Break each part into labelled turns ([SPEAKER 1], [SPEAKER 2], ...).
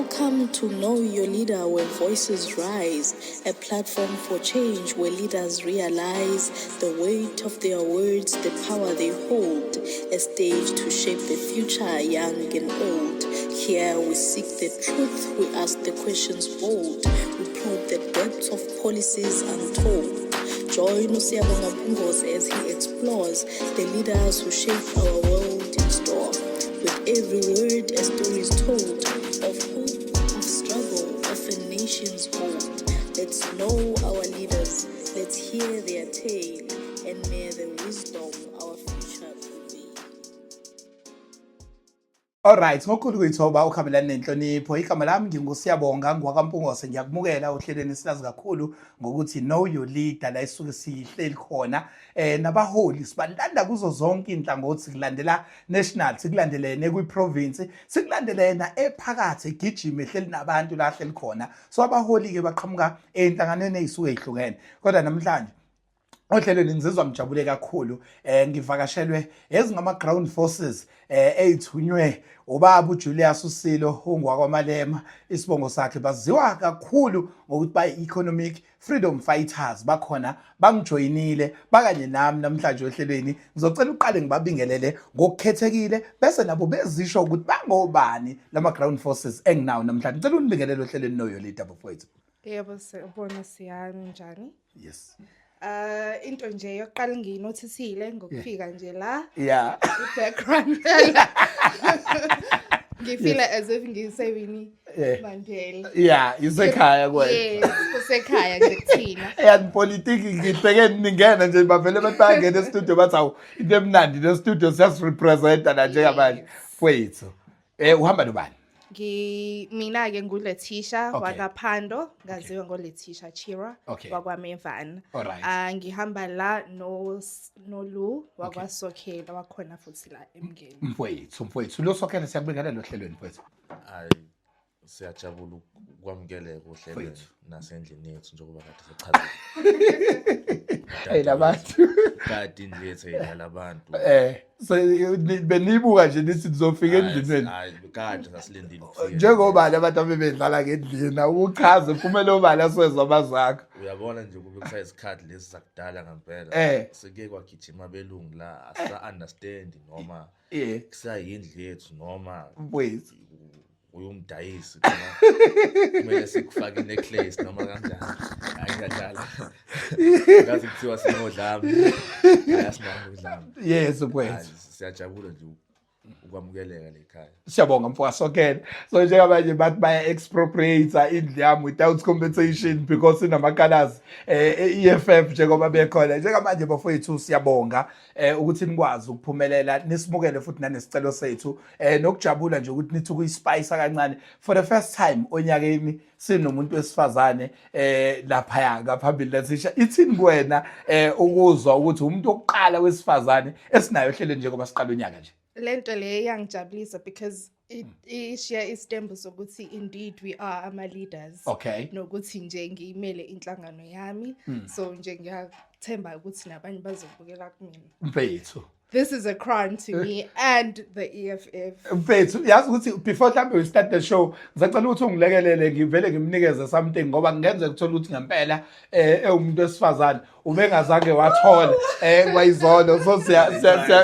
[SPEAKER 1] Welcome to Know Your Leader, where voices rise, a platform for change where leaders realize the weight of their words, the power they hold, a stage to shape the future, young and old. Here we seek the truth, we ask the questions bold, we probe the depths of policies untold. Join uSiyabonga Mpungose as he explores the leaders who shape our world in store. With every word, a story is told of hope, of struggle, of a nation's hold. Let's know our leaders, let's hear their tale, and may the wisdom our future prevail.
[SPEAKER 2] Alright, ngokukhulu kuyithoba ukuhambelana nenhlonipho. Igama lami nginguSiyabonga ngwakaMpungose, ngiyakumukela ohlelweni silazi kakhulu ngokuthi Know Your Leader, la isuke sihleli khona nabaholi sibalanda kuzo zonke inhlangothi, sikulandela national, sikulandelene kwi-province, sikulandelena ephakathi egijima ehleli nabantu la hleli khona. So abaholi ke baqhamuka enhlanganweni ezisuke ezihlukene. Kodwa namhlanje ohlelweni ngizizwa ngijabule kakhulu, ngivakashelwe ezingama ground forces eyithunywe ubaba uJulius Usilo ungwakwaMalema isibongo sakhe. Baziwa kakhulu ngokuthi bayi economic freedom fighters. Bakhona, bangijoyinile, bakanye nami namhlanje ohlelweni. Ngizocela uqale ngibabingelele ngokukhethekile, bese nabo bezisho ukuthi bangobani lama ground forces enginawo namhlanje. Ngicela unibingelele ohlelweni Know Your Leader, bafowethu.
[SPEAKER 3] Yebo, siyabona, siyami njani?
[SPEAKER 2] Yes.
[SPEAKER 3] Into nje yokuqala ngiyinothisile ngokufika nje la, i-background ngifeel as if ngisewini Mandela.
[SPEAKER 2] Yeah, isekhaya kwena.
[SPEAKER 3] Yes, kusekhaya nje kuthina.
[SPEAKER 2] Yani politiki ngibheke ningena nje, bavele bathi bayangena e-studio, bathi awu, into emnandi le studio siyasirepresenta la njengamanje. Mfowethu. Uhamba nobani?
[SPEAKER 3] Mina ke nguLetisha wakaPhando, ngaziwa ngoLetisha Chira wakwaMevana. Ah, ngihamba la no noLu wakwaSokhela, wakhona futhi la eMngeni.
[SPEAKER 2] Mfowethu, lo Sokhela, siyakubingelela ohlelweni, mfowethu.
[SPEAKER 4] Hayi, siyajabula ukwamukeleka ohlelweni
[SPEAKER 2] Mfowethu.
[SPEAKER 4] Nasendlini yethu, njengoba kade sechazile.
[SPEAKER 2] Hey, labantu.
[SPEAKER 4] Kade indlu yethu ayidlala abantu.
[SPEAKER 2] So benibuka nje nithi nizofika endlini.
[SPEAKER 4] Hayi, kade sasilindile ukufika.
[SPEAKER 2] Njengoba abantu abebedlala ngendlini, ukuchaze phumele obala swezwa amazakho.
[SPEAKER 4] Uyabona nje, kube kusayisikhathi lesi sakudala ngempela. Sekuye kwagijima abelungu la, asisa-understand noma kusayindlu yethu noma
[SPEAKER 2] Mfowethu.
[SPEAKER 4] Uyumdayisi noma kumele sikufake i-necklace noma kanjani. Hayi, ngiyadlala, ngazi kuthiwa sinodlame. Hayi, asinalo udlame.
[SPEAKER 2] Mfowethu.
[SPEAKER 4] Hayi, siyajabula nje ukwamukeleka le khaya.
[SPEAKER 2] Siyabonga, mfowasokele. So njengamanje bathi baya expropriate indlu yami without compensation because inama-colors EFF njengoba bekhona njengamanje. Bafowethu, siyabonga ukuthi nikwazi ukuphumelela nisimukele futhi nanesicelo sethu, nokujabula nje ukuthi nithi ukuyispice kancane. For the first time onyakeni sinomuntu wesifazane laphaya ngaphambili. Lathisha, ithini kuwena ukuzwa ukuthi umuntu wokuqala wesifazane esinayo ohlelweni njengoba siqala unyaka nje?
[SPEAKER 3] Lento le iyangijabulisa because ishiya isitembu sokuthi indeed we are ama leaders. Nokuthi nje ngiyimele inhlangano yami. So nje ngiyathemba ukuthi nabanye bazobukela kumina.
[SPEAKER 2] Mfethu.
[SPEAKER 3] This is a crown to me and the E EFF.
[SPEAKER 2] Mfethu, yazi ukuthi before mhlambe we start the show, ngisacela ukuthi ungilekelele, ngivele ngimnikeze something, ngoba kungenzeka ukuthola ukuthi ngempela ewumuntu wesifazane ubengazange wathola kwayizolo. So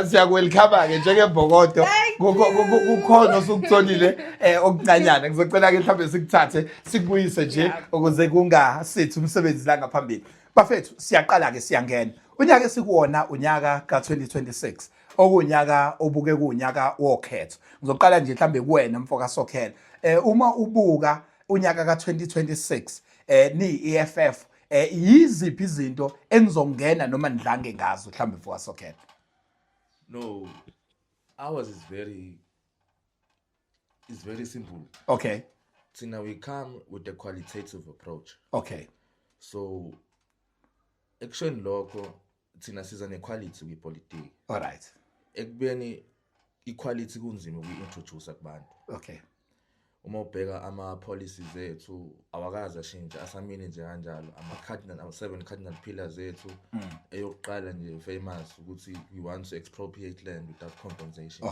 [SPEAKER 2] siyakwelcome ke njengembokodo. Kukhona osukutholile okuncanyana. Ngizocela ke mhlambe sikuthathe sikubuyise nje ukuze kungasithi umsebenzi la ngaphambili. Bafethu, siyaqala ke, siyangena unyaka esikuwona, unyaka ka-2026, okunyaka obuke kunyaka wokhetho. Ngizoqala nje mhlambe kuwena, mfoka Sokhela. Uma ubuka unyaka ka-2026 ni EFF, yiziphi izinto enizongena noma nidlange ngazo mhlambe, mfoka Sokhela?
[SPEAKER 4] No, ours is very simple. Thina we come with a qualitative approach. So ekusheni lokho, thina siza nequality kwipolitiki.
[SPEAKER 2] All right.
[SPEAKER 4] Ekubeni iquality kunzima ukuyi-introduce kubantu. Uma ubheka ama-policies ethu, awakaze ashintshe, asamile nje kanjalo. Ama-cardinal, ama-seven cardinal pillars ethu, eyokuqala nje famous ukuthi we want to expropriate land without compensation.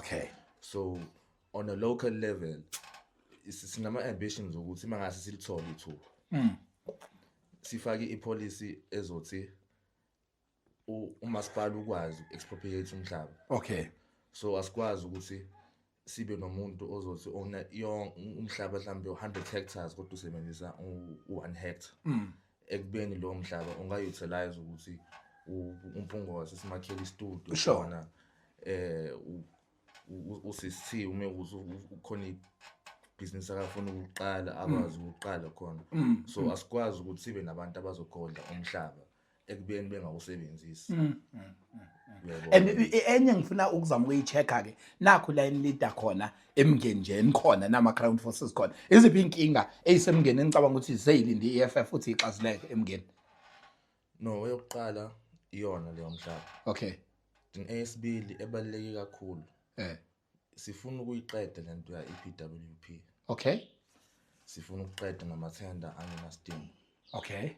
[SPEAKER 4] So on a local level, Sinama ambitions ukuthi mangase silithole ithuba, sifake ipolicy ezothi umasipala ukwazi expropriate umhlaba. So asikwazi ukuthi sibe nomuntu ozothi owna umhlaba mhlawumbe 100 hectares, kodwa usebenzisa u-1 hectare, ekubeni lowo mhlaba unga-utilize ukuthi uMpungose simakhele istudio khona, uCC ume ukuthi ukhona ibhizinisi akafuna ukuqala, akwazi ukuqala khona. So asikwazi ukuthi sibe nabantu abazogodla umhlaba ekubeni bengawusebenzisi. Uyabona?
[SPEAKER 2] And enye ngifuna ukuzama ukuyi-check-a ke, nakhu la enilida khona eMngeni nje, nikhona nama-ground forces khona, iziphi iy'nkinga ey'seMngeni enicabanga ukuthi zeyilinde i-EFF futhi ixazuleke eMngeni?
[SPEAKER 4] No, eyokuqala iyona leyo mhlaba. Then eyesibili ebaluleke kakhulu, sifuna ukuyiqeda lento ya EPWP. Sifuna ukuqeda namathenda angenasidingo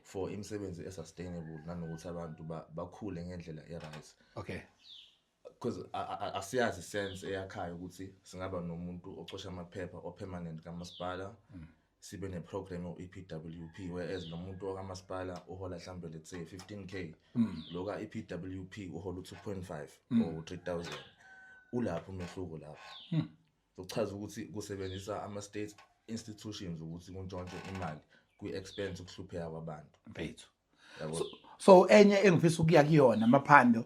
[SPEAKER 4] for imisebenzi e-sustainable, nanokuthi abantu bakhule ngendlela e-right, because asiyazi sense eyakhayo ukuthi singaba nomuntu ocosha amaphepha o-permanent kamasipala, sibe ne-program yo-EPWP, whereas lo muntu wakamasipala uhola mhlambe, let's say, 15K, lo ka-EPWP uhola u-2.5 or 3000. Ulapho umehluko lapho. Sokuchaza ukuthi kusebenzisa ama-state institutions ukuthi kuntshontshwe imali kwi-expense ukuhlupheka kwabantu.
[SPEAKER 2] Mfethu.
[SPEAKER 4] Yabo.
[SPEAKER 2] So enye engifisa ukuya kuyona, Maphando,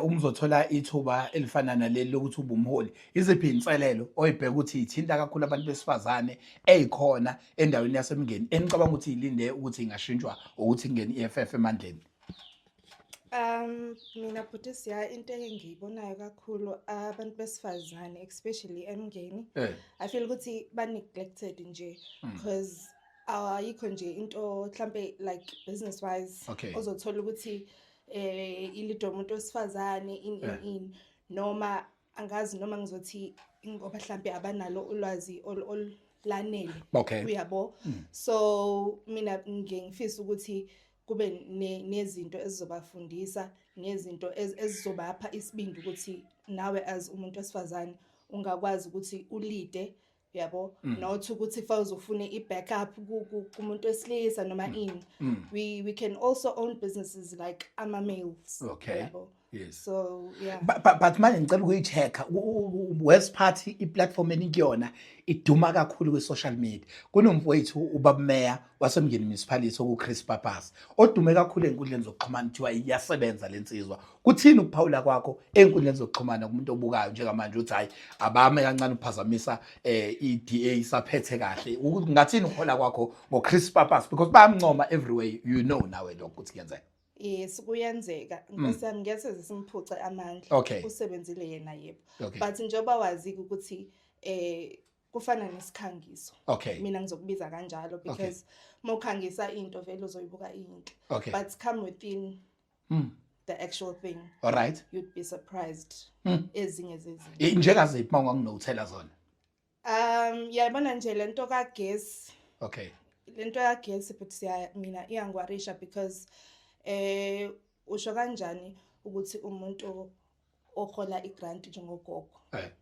[SPEAKER 2] umzothola ithuba elifana naleli lokuthi ube umholi, iziphi inselelo oyibheka ukuthi ithinta kakhulu abantu besifazane ezikhona endaweni yaseMngeni, enicabanga ukuthi ilinde ukuthi ingashintshwa ukuthi ingene iEFF emandleni?
[SPEAKER 3] Mina bhuti siya, into engiyibonayo kakhulu, abantu besifazane, especially eMngeni, I feel ukuthi ba neglected nje, because ayikho nje into mhlambe like business wise ozothola ukuthi ilidwa umuntu wesifazane in in noma angazi noma ngizothi ngoba mhlambe abanalo ulwazi olulanele. Uyabo, so mina ngiye ngifisa ukuthi kube nezinto ezizobafundisa, nezinto ezizobapha isibindi ukuthi nawe as umuntu wesifazane ungakwazi ukuthi ulide, yabo, not ukuthi fa uzofuna i-backup kumuntu wesilisa noma ini. We can also own businesses like ama males. Yabo. So yeah.
[SPEAKER 2] But manje ngicela ukuyi-check-a West Party, i-platform enikuyona iduma kakhulu kwi-social media. Kunomfowethu, ubaba meya waseMngeni Municipality, oku-Chris Pappas, odume kakhulu ey'nkundleni zokuxhumana, kuthiwa iyasebenza le nsizwa. Kuthini ukuphawula kwakho ey'nkundleni zokuxhumana kumuntu obukayo njengamanje uthi hhayi, abame kancane ukuphazamisa i-DA isaphethe kahle? Ngathini ukuhola kwakho ngo-Chris Pappas, because bayamncoma everywhere, you know nawe lokho ukuthi kuyenzeka?
[SPEAKER 3] Yes, kuyenzeka, nkosi yami, ngeke simphuce amandla. Usebenzile yena, yebo. But njengoba wazi ukuthi kufana nesikhangiso, mina ngizokubiza kanjalo, because mawukhangisa into vele uzoyibuka inhle, but come within the actual thing,
[SPEAKER 2] all right
[SPEAKER 3] you'd be surprised ezinye zezinto.
[SPEAKER 2] Njengaziphi uma unganginothela zona?
[SPEAKER 3] Yabona nje lento kagesi, lento yagesi, but siya mina iyangiworrisha because usho kanjani ukuthi umuntu ohola igrant njengogogo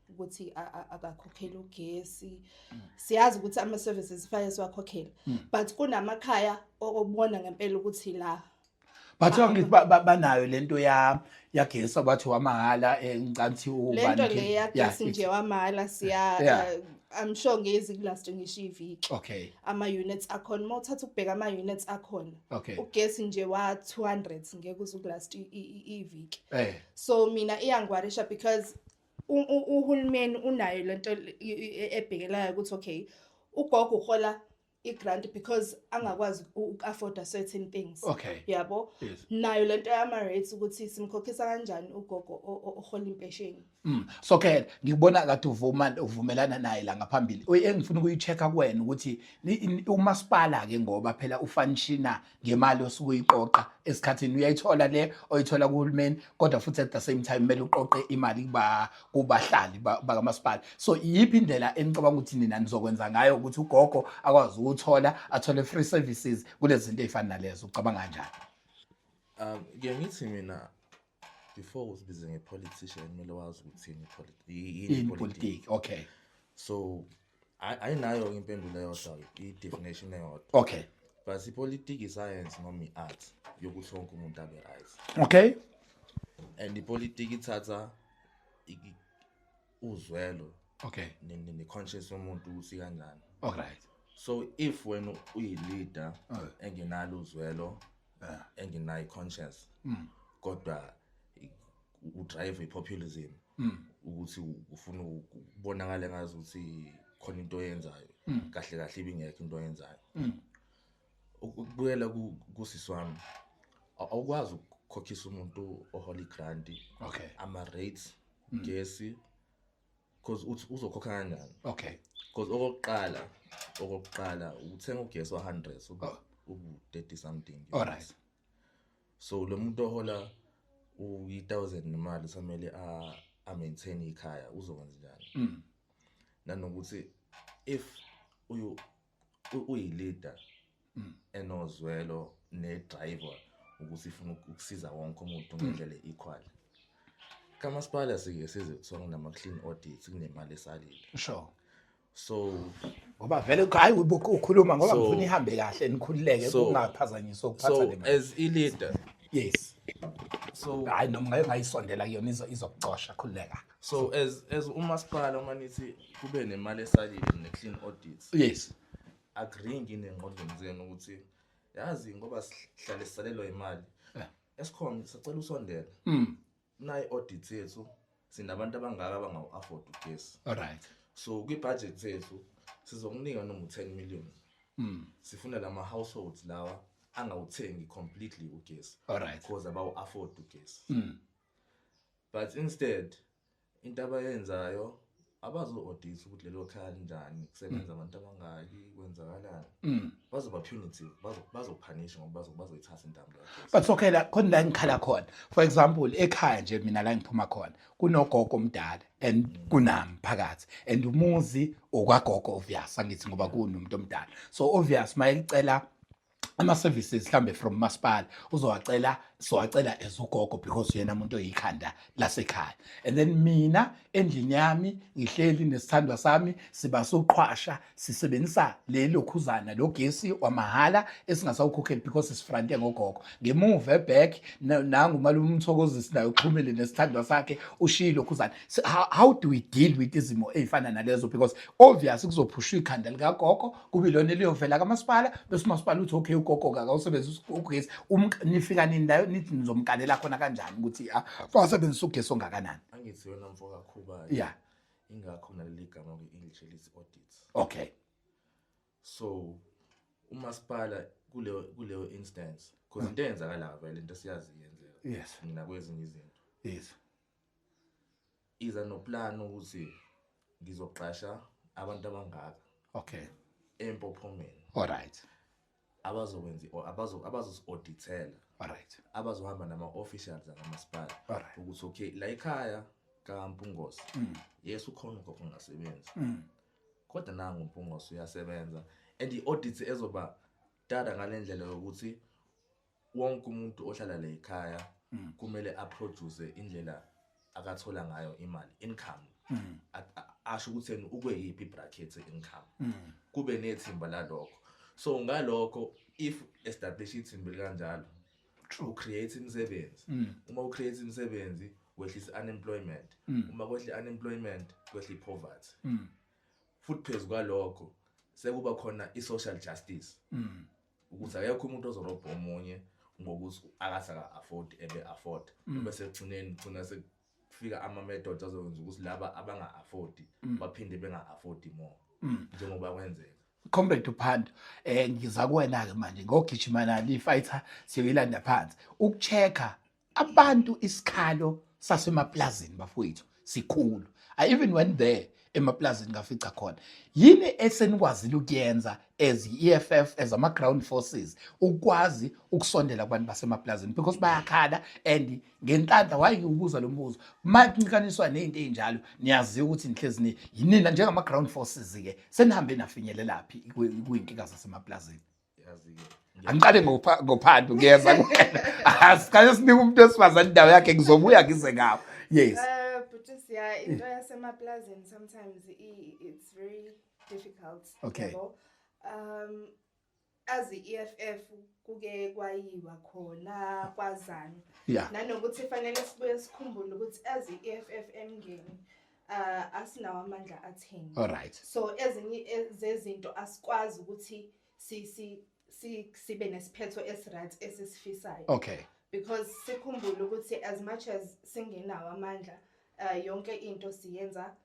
[SPEAKER 3] ukuthi akakhokheli ugesi? Siyazi ukuthi ama services fanele siwakhokhele, but kunamakhaya okubona ngempela ukuthi la
[SPEAKER 2] But ngithi banayo lento ya yagesi abathi wamahhala, ngicathi
[SPEAKER 3] lento le yagesi nje wamahhala siya I'm sure ngezi kulast ngisho iviki. Ama units akhona, uma uthatha ukubheka ama units akhona, ugesi nje wa 200 ngeke uze ukulast iviki. So mina iyangiworrisha because uhulumeni unayo lento ebhekelayo ukuthi okay, ugogo uhola i-grant because angakwazi uku-afforda certain things. Yabo. Nayo lento yama-rates, ukuthi simkhokhisa kanjani ugogo ohola impesheni?
[SPEAKER 2] So ke ngikubona kade uvuma, uvumelana naye la ngaphambili. Oy, engifuna ukuyi-check-a kuwena ukuthi umasipala ke, ngoba phela ufunctiona ngemali osuke uyiqoqa esikhathini, uyayithola le oyithola kuhulumeni, kodwa futhi at the same time kumele uqoqe imali kuba kubahlali bakamasipala. So iyiphi indlela enicabanga ukuthi nina nizokwenza ngayo ukuthi ugogo akwazi ukuthola, athole free services kulezi zinto ey'fana nalezo? Ucabanga kanjani?
[SPEAKER 4] Ke ngithi mina, before uzibize nge-politician, kumele wazi ukuthi yini
[SPEAKER 2] yini
[SPEAKER 4] yini
[SPEAKER 2] politiki.
[SPEAKER 4] So Ayinayo impendulo eyodwa, i-definition eyodwa. But ipolitiki i-science noma i-art yokuthi wonke umuntu abe right. And ipolitiki ithatha uzwelo ne-conscience yomuntu ukuthi kanjani. So if wena uyi-leader engenalo uzwelo, engenayo i-conscience, kodwa udrive i-populism ukuthi ufuna ukubonakala ngazi ukuthi khona into oyenzayo, kahle kahle ibingekho into oyenzayo. Ukubuyela kusisi wami, awukwazi ukukhokhisa umuntu ohola i-grant ama-rates gesi, because uthi uzokhokha kanjani? Because okokuqala uthenga ugesi wa-100 ubu 30 something. So lo muntu ohola uyi-1000 nemali samele a maintain ikhaya, uzokwenza njani? Nanokuthi if uyi-leader enozwelo ne-driver ukuthi ifuna ukusiza wonke umuntu ngendlela equal, kamasipala sike size kuthiwa kunama-clean audits, kunemali esalile. So
[SPEAKER 2] Ngoba vele hayi, ukhuluma ngoba ngifuna ihambe kahle, nikhululeke, kungaphazanyiswa ukuphatha le mali.
[SPEAKER 4] As i-leader, so
[SPEAKER 2] Hayi, noma ngeke ngayisondela kuyona, izokucosha, khululeka.
[SPEAKER 4] So as umasipala, uma nithi kube nemali esalile ne-clean audits, agree nginengqondweni zenu ukuthi yazi ngoba sihlale sisalelwa imali, esikhona sicela usondele nayi audit yethu, sinabantu abangaka abangawu-afford ugesi. So kwi-budget yethu sizokunika noma u-10 million, sifuna lama households lawa angawuthengi completely ugesi because abawu-afford ugesi. But instead into abayenzayo, abazo-audit ukuthi lelo khaya linjani, kusebenza abantu abangaki, kwenzakalani. Bazoba punitive, bazophanisha ngoba bazoyithatha intambo kagesi.
[SPEAKER 2] But okay, la khona la ngikhala khona, for example, ekhaya nje mina la ngiphuma khona kunogogo omdala and kunami phakathi, and umuzi okwagogo, obvious, angithi, ngoba kunomuntu omdala, so obvious mayecela ama-services mhlambe from masipala uzowacela, sowacela as ugogo because uyena umuntu oyikhanda lasekhaya. And then mina endlini yami ngihleli nesithandwa sami, siba soqhwasha, sisebenzisa lelo khuzana lo gesi wamahhala esingasawukhokheli because sifrante ngogogo. Ngemuva eback nangu umalume uMthokozisi naye uxhumile nesithandwa sakhe, ushilo khuzana. So how do we deal with izimo ey'fana nalezo? Because obvious kuzophushwa ikhanda likagogo, kube ilona eliyovela kamasipala, bese umasipala uthi okay, ugogo akawusebenzisa ugesi. Nifika nini la nithi nizomkalela khona kanjani ukuthi wasebenzisa ugesi ongakanani?
[SPEAKER 4] Angithi wena mfo kakhuba, ingakho naleli gama kwi-English elithi audit. So umasipala kuleyo instance, because into eyenzakalayo vele, into esiyazi iyenzeka nakwezinye izinto, iza noplan ukuthi ngizoqasha abantu abangaka empophomeni abazokwenza abazosi-audithela, abazohamba nama-officials akamasipala ukuthi okay, la ekhaya kaMpungose, yes, ukhona ugogo ongasebenzi, kodwa nangu uMpungose uyasebenza. And i-audit ezoba tada ngale ndlela yokuthi wonke umuntu ohlala la ekhaya kumele aproduce indlela akathola ngayo imali, income, asho ukuthi yena ukweyiphi bracket income, kube nethimba lalokho. So ngalokho, if establish ithimba kanjalo, ucreate imisebenzi. Uma ucreate imisebenzi, wehlisa unemployment. Uma kwehla unemployment, kwehla ipoverty. Futhi phezu kwalokho sekuba khona i-social justice ukuthi akekho umuntu ozorobha omunye ngokuthi akathi aka-afford ebe afford, bese ekugcineni gcina sekufika ama-methods azokwenza ukuthi laba abanga-afford baphinde benga-afford more, njengoba kwenzeka.
[SPEAKER 2] Comrade uPhando, ngiza kuwena ke manje ngogijima nali fighter, siyoyilanda phansi ukuchecka abantu. Isikhalo sasemaplazini bafowethu sikhulu. I even went there emaplazini, ngafica khona. Yini esenikwazile ukuyenza as i-EFF, as ama ground forces, ukwazi ukusondela kubantu basemaplazini? Because bayakhala, and ngenhlanhla waye ngiwubuza lo mbuzo makuncinkaniswa nezinto ezinjalo, niyaziwa ukuthi nihlezi ni yinina njengama ground forces ke, senihambe nafinyelela phi kuyinkinga zasemaplazini?
[SPEAKER 4] Yazi-ke.
[SPEAKER 2] Angiqale ngoPhando, ngiyeza kuwena. Asiqale sinike umuntu wesifazane indawo yakhe, ngizobuya ngize ngawo. Yes.
[SPEAKER 3] But just, yeah, into yasemaplazini sometimes it's very difficult.
[SPEAKER 2] Okay.
[SPEAKER 3] Yabo. As i-EFF kuke kwayiwa khona kwazana. Nanokuthi fanele sibuye sikhumbule ukuthi as i-EFF eMngeni asinawo amandla atheni.
[SPEAKER 2] All right.
[SPEAKER 3] So ezinye zezinto asikwazi ukuthi si si si sibe nesiphetho esiright esisifisayo. Because sikhumbule ukuthi as much as singenawo amandla, yonke into siyenza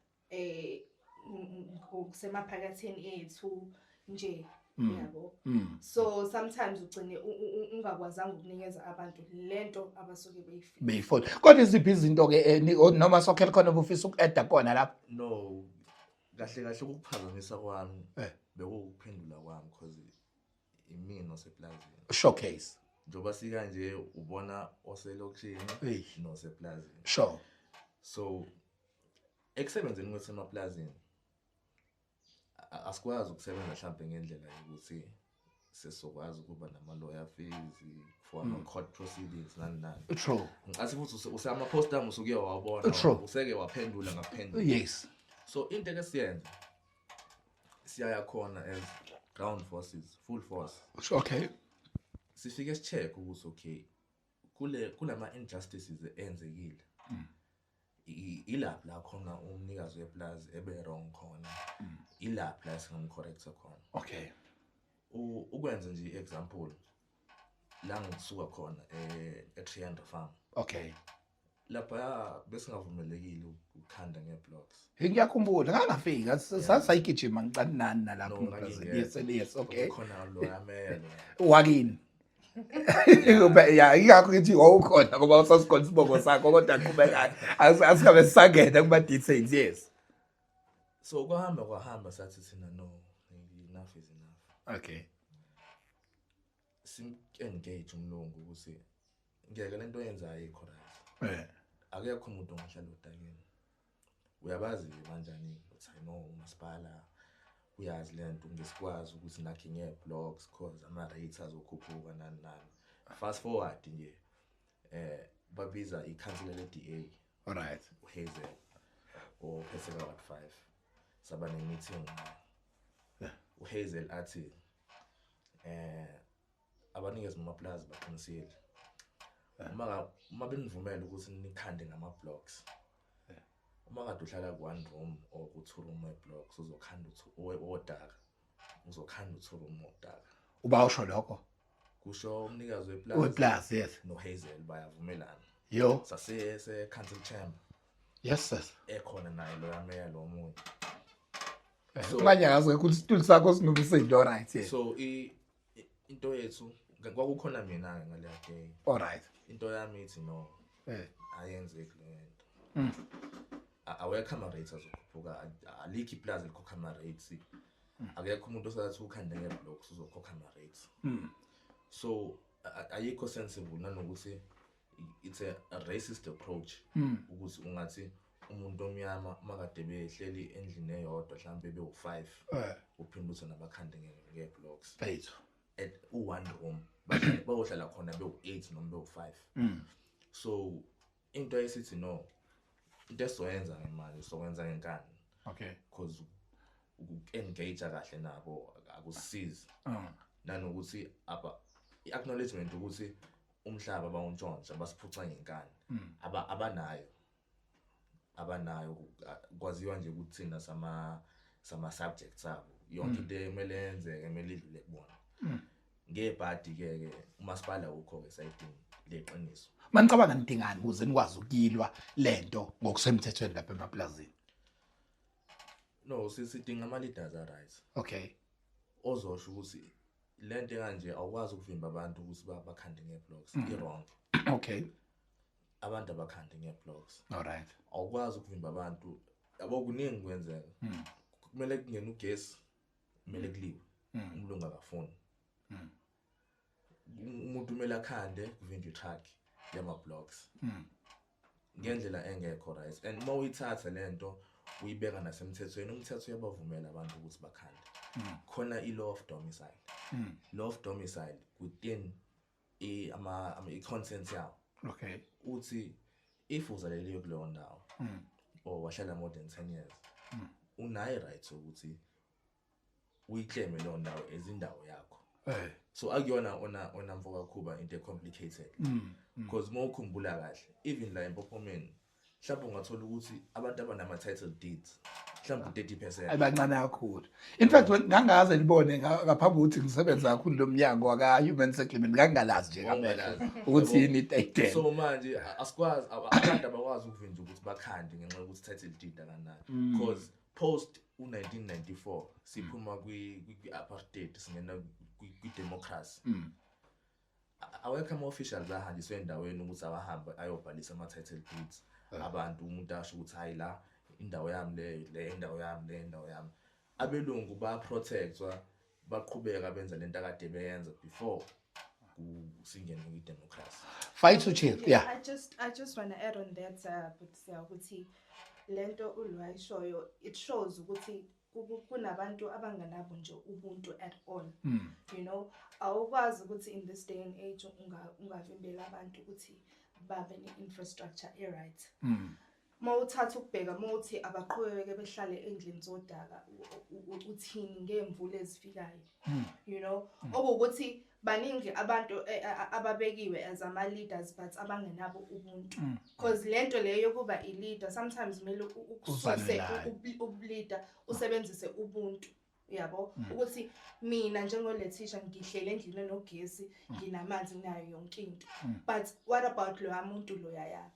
[SPEAKER 3] ngokusemaphakatheni ethu nje, yabo. So sometimes ugcine ungakwazanga ukunikeza abantu lento abasuke beyifisa.
[SPEAKER 2] Beyifona. Kodwa iziphi izinto ke noma sokhela khona ubufisa uku-adda kona lapho?
[SPEAKER 4] No, kahle kahle ukuphazamisa kwami bekuwukuphendula kwami, because imina oseplazini.
[SPEAKER 2] Showcase.
[SPEAKER 4] Njengoba sikanje ubona oselokishini noseplazini. So ekusebenzeni kwethu emaplazini asikwazi ukusebenza mhlambe ngendlela yokuthi sesokwazi ukuba nama-lawyer fees for ama-court proceedings, nani nani. Ngicathi futhi usama-post ami usuke wawabona. Useke waphendula ngaphendula. So into eke siyenza, siyaya khona as ground forces, full force. Sifike si-check ukuthi okay, kulama injustices enzekile, ilaphi la khona umnikazi weplazi ebe wrong khona, ilaphi la singamcorrecta khona. Ukwenza nje example, la ngisuka khona e-Trianda Farm, lapha besingavumelekile ukukhanda ngeblocks.
[SPEAKER 2] Ngiyakhumbula ngangafika, sasayigijima ngicane nani nalapho
[SPEAKER 4] No,
[SPEAKER 2] ngeplazini.
[SPEAKER 4] ngangingekho.
[SPEAKER 2] Yes, okay.
[SPEAKER 4] Khona lo yamele.
[SPEAKER 2] Wakini. Ya, ingakho ngithi wawukhona ngoba usasikhona isibongo sakho, kodwa qhubeka, asingabe sisangena kuma details, yes.
[SPEAKER 4] So kwahamba kwahamba, sathi thina no, enough is enough. Sim-engage umlungu ukuthi ngeke lento oyenzayo ayikho right. Akekho umuntu ongahlala odakeni. Uyabazi kanjani ukuthi I know umasipala uyazi lento, ngesikwazi ukuthi nakhe nge-blocks cause ama-rates azokhuphuka, nani nani. Fast forward nje, babiza ikhansela le-DA, uHazel ophethe ka-ward 5, saba ne-meeting naye. UHazel athi abanikezi bamaplazi baqinisile, uma benivumela ukuthi nikhande ngama-blocks, uma kade uhlala ku-one room or ku-two room we-blocks, uzokhanda wodaka, uzokhanda u-two room wodaka.
[SPEAKER 2] Uba usho lokho?
[SPEAKER 4] Kusho umnikazi weplazi.
[SPEAKER 2] Weplazi, yes.
[SPEAKER 4] NoHazel bayavumelana.
[SPEAKER 2] Yo.
[SPEAKER 4] Sase se-council chamber.
[SPEAKER 2] Yes sir.
[SPEAKER 4] Ekhona naye lo yameya lo omunye.
[SPEAKER 2] Unganyakazi kakhulu, isitulo sakho sinomsindo, right, yeah.
[SPEAKER 4] So into yethu kwakukhona mina-ke ngaleya day.
[SPEAKER 2] All right.
[SPEAKER 4] Into yami ithi no, ayenzeki le nto. Awekho ama-rates azokhuphuka, alikho iplazi elikhokha ama-rates. Akekho umuntu osathi ukhande nge-blocks uzokhokha ama-rates. So ayikho sensible, nanokuthi it's a racist approach ukuthi ungathi umuntu omnyama makade behleli endlini eyodwa mhlambe bewu-5, uphinde uthi nabakhande nge-blocks
[SPEAKER 2] Bethu.
[SPEAKER 4] At u-one room bayohlala khona bewu-8 noma bewu-5. So into esithi no, into esizoyenza ngemali sokwenza ngenkani, because uku-engage kahle nabo akusisizi, nanokuthi aba i-acknowledgement ukuthi umhlaba bawuntshontsha, basiphuca ngenkani, abanayo kwaziwa nje ukuthi thina sama subjects abo, yonke into emele yenzeke emele idlule kubona. Ngebhadi ke ke umasipala ukho ke sayidini leqiniso.
[SPEAKER 2] Manicabanga nidingani ukuze nikwazi ukuyilwa lento ngokusemthethweni lapha emaplazini?
[SPEAKER 4] No, sidinga ama leaders a right ozosho ukuthi lento kanje awukwazi ukuvimba abantu ukuthi bakhande ngeblocks, i wrong. Abantu abakhande ngeblocks.
[SPEAKER 2] All right.
[SPEAKER 4] Awukwazi ukuvimba abantu, yabo, kuningi kwenzeka. Kumele kungene ugesi, kumele kuliwe, umlungu akafuni. Umuntu kumele akhande, kuvinjwe itruck yama-blocks ngendlela engekho right. And uma uyithatha lento uyibeka nasemthethweni, umthetho uyabavumela abantu ukuthi bakhande. Khona i-law of domicile, law of domicile within i-consent yawo uthi if uzaleliwe kuleyo ndawo or wahlala more than 10 years, unayo right ukuthi Uyiclaime leyo ndawo as indawo yakho. So akuyona ona mfokaKhuba into e-complicated, because uma ukhumbula kahle, even la eMpophomeni, mhlawumbe ungathola ukuthi abantu abanama-title deeds mhlawumbe u-30%.
[SPEAKER 2] Ayibancane kakhulu. In fact, ngangaze libone ngaphambi kokuthi ngisebenze kakhulu lo mnyango waka-human settlement, ngangingalazi nje kampela
[SPEAKER 4] Wawungalazi.
[SPEAKER 2] ukuthi yini i-title.
[SPEAKER 4] So manje asikwazi, abantu abakwazi ukuvinja ukuthi bakhande ngenxa yokuthi title deed akanayo, because post u-1994 siphuma kwi-apartheid, singena kwi-democracy, awekho ama-officials ahanjiswe endaweni ukuthi awahambe ayobhalisa ama-title deeds abantu. Umuntu asho ukuthi, "Hayi, la indawo yami, le indawo yami, le indawo yami." Abelungu bayaprotectwa, baqhubeka benza lento akade beyenza before singene kwi-democracy.
[SPEAKER 2] Fight to chill, yeah.
[SPEAKER 3] I just want to add on that, but siya ukuthi lento ulwayishoyo, it shows ukuthi kunabantu abanganabo nje ubuntu at all. Awukwazi ukuthi in this day and age ungavimbela abantu ukuthi babe ne-infrastructure e-right. Mawuthatha ukubheka, mawuthi abaqhubeke behlale endlini zodaka, uthini ngemvula ezifikayo? Okuwukuthi baningi abantu ababekiwe as ama-leaders but abangenabo ubuntu, because lento leyo yokuba i-leader, sometimes kumele ukususe
[SPEAKER 2] Uzane nayo.
[SPEAKER 3] ubuleader, usebenzise ubuntu, yabo, ukuthi mina njengoLetisha ngihlele endlini enogesi, nginamanzi, nginayo yonke into, but what about loya muntu loyaya,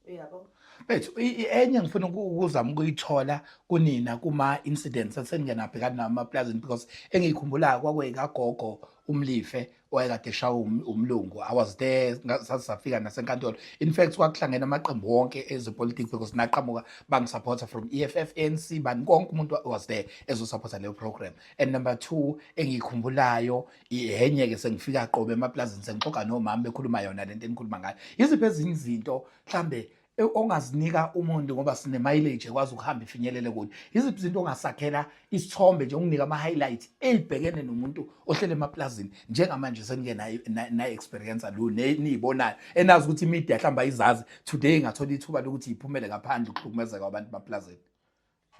[SPEAKER 3] uyabo?
[SPEAKER 2] Bethu, enye ngifuna ukuzama ukuyithola kunina kuma incidents asenginabhekana nawo emaplazini, because engiyikhumbulayo kwakuyikagogo uMlife owayekade eshawa umlungu. I was there, sasafika nasenkantolo. In fact, kwakuhlangene amaqembu wonke ezepolitiki, because naqhamuka bangisupporta from EFF, ANC, bani, konke umuntu was there ezosupporta leyo program. And number two engiyikhumbulayo, enye-ke sengifika qobe emaplazini, sengixoxa nomama bekhuluma yona lento enikhuluma ngayo. Yiziphi ezinye izinto mhlambe ongazinika umuntu, ngoba sine mileage ekwazi ukuhamba ifinyelele kude, yiziphi izinto ongasakhela isithombe nje, unginike ama-highlight ey'bhekene nomuntu ohlele emaplazini njengamanje senike naye experience lo niyibonayo, enazi ukuthi imedia mhlawumbe ayizazi, today ingathola ithuba lokuthi iphumele ngaphandle ukuhlukumezeka kwabantu emaplazini?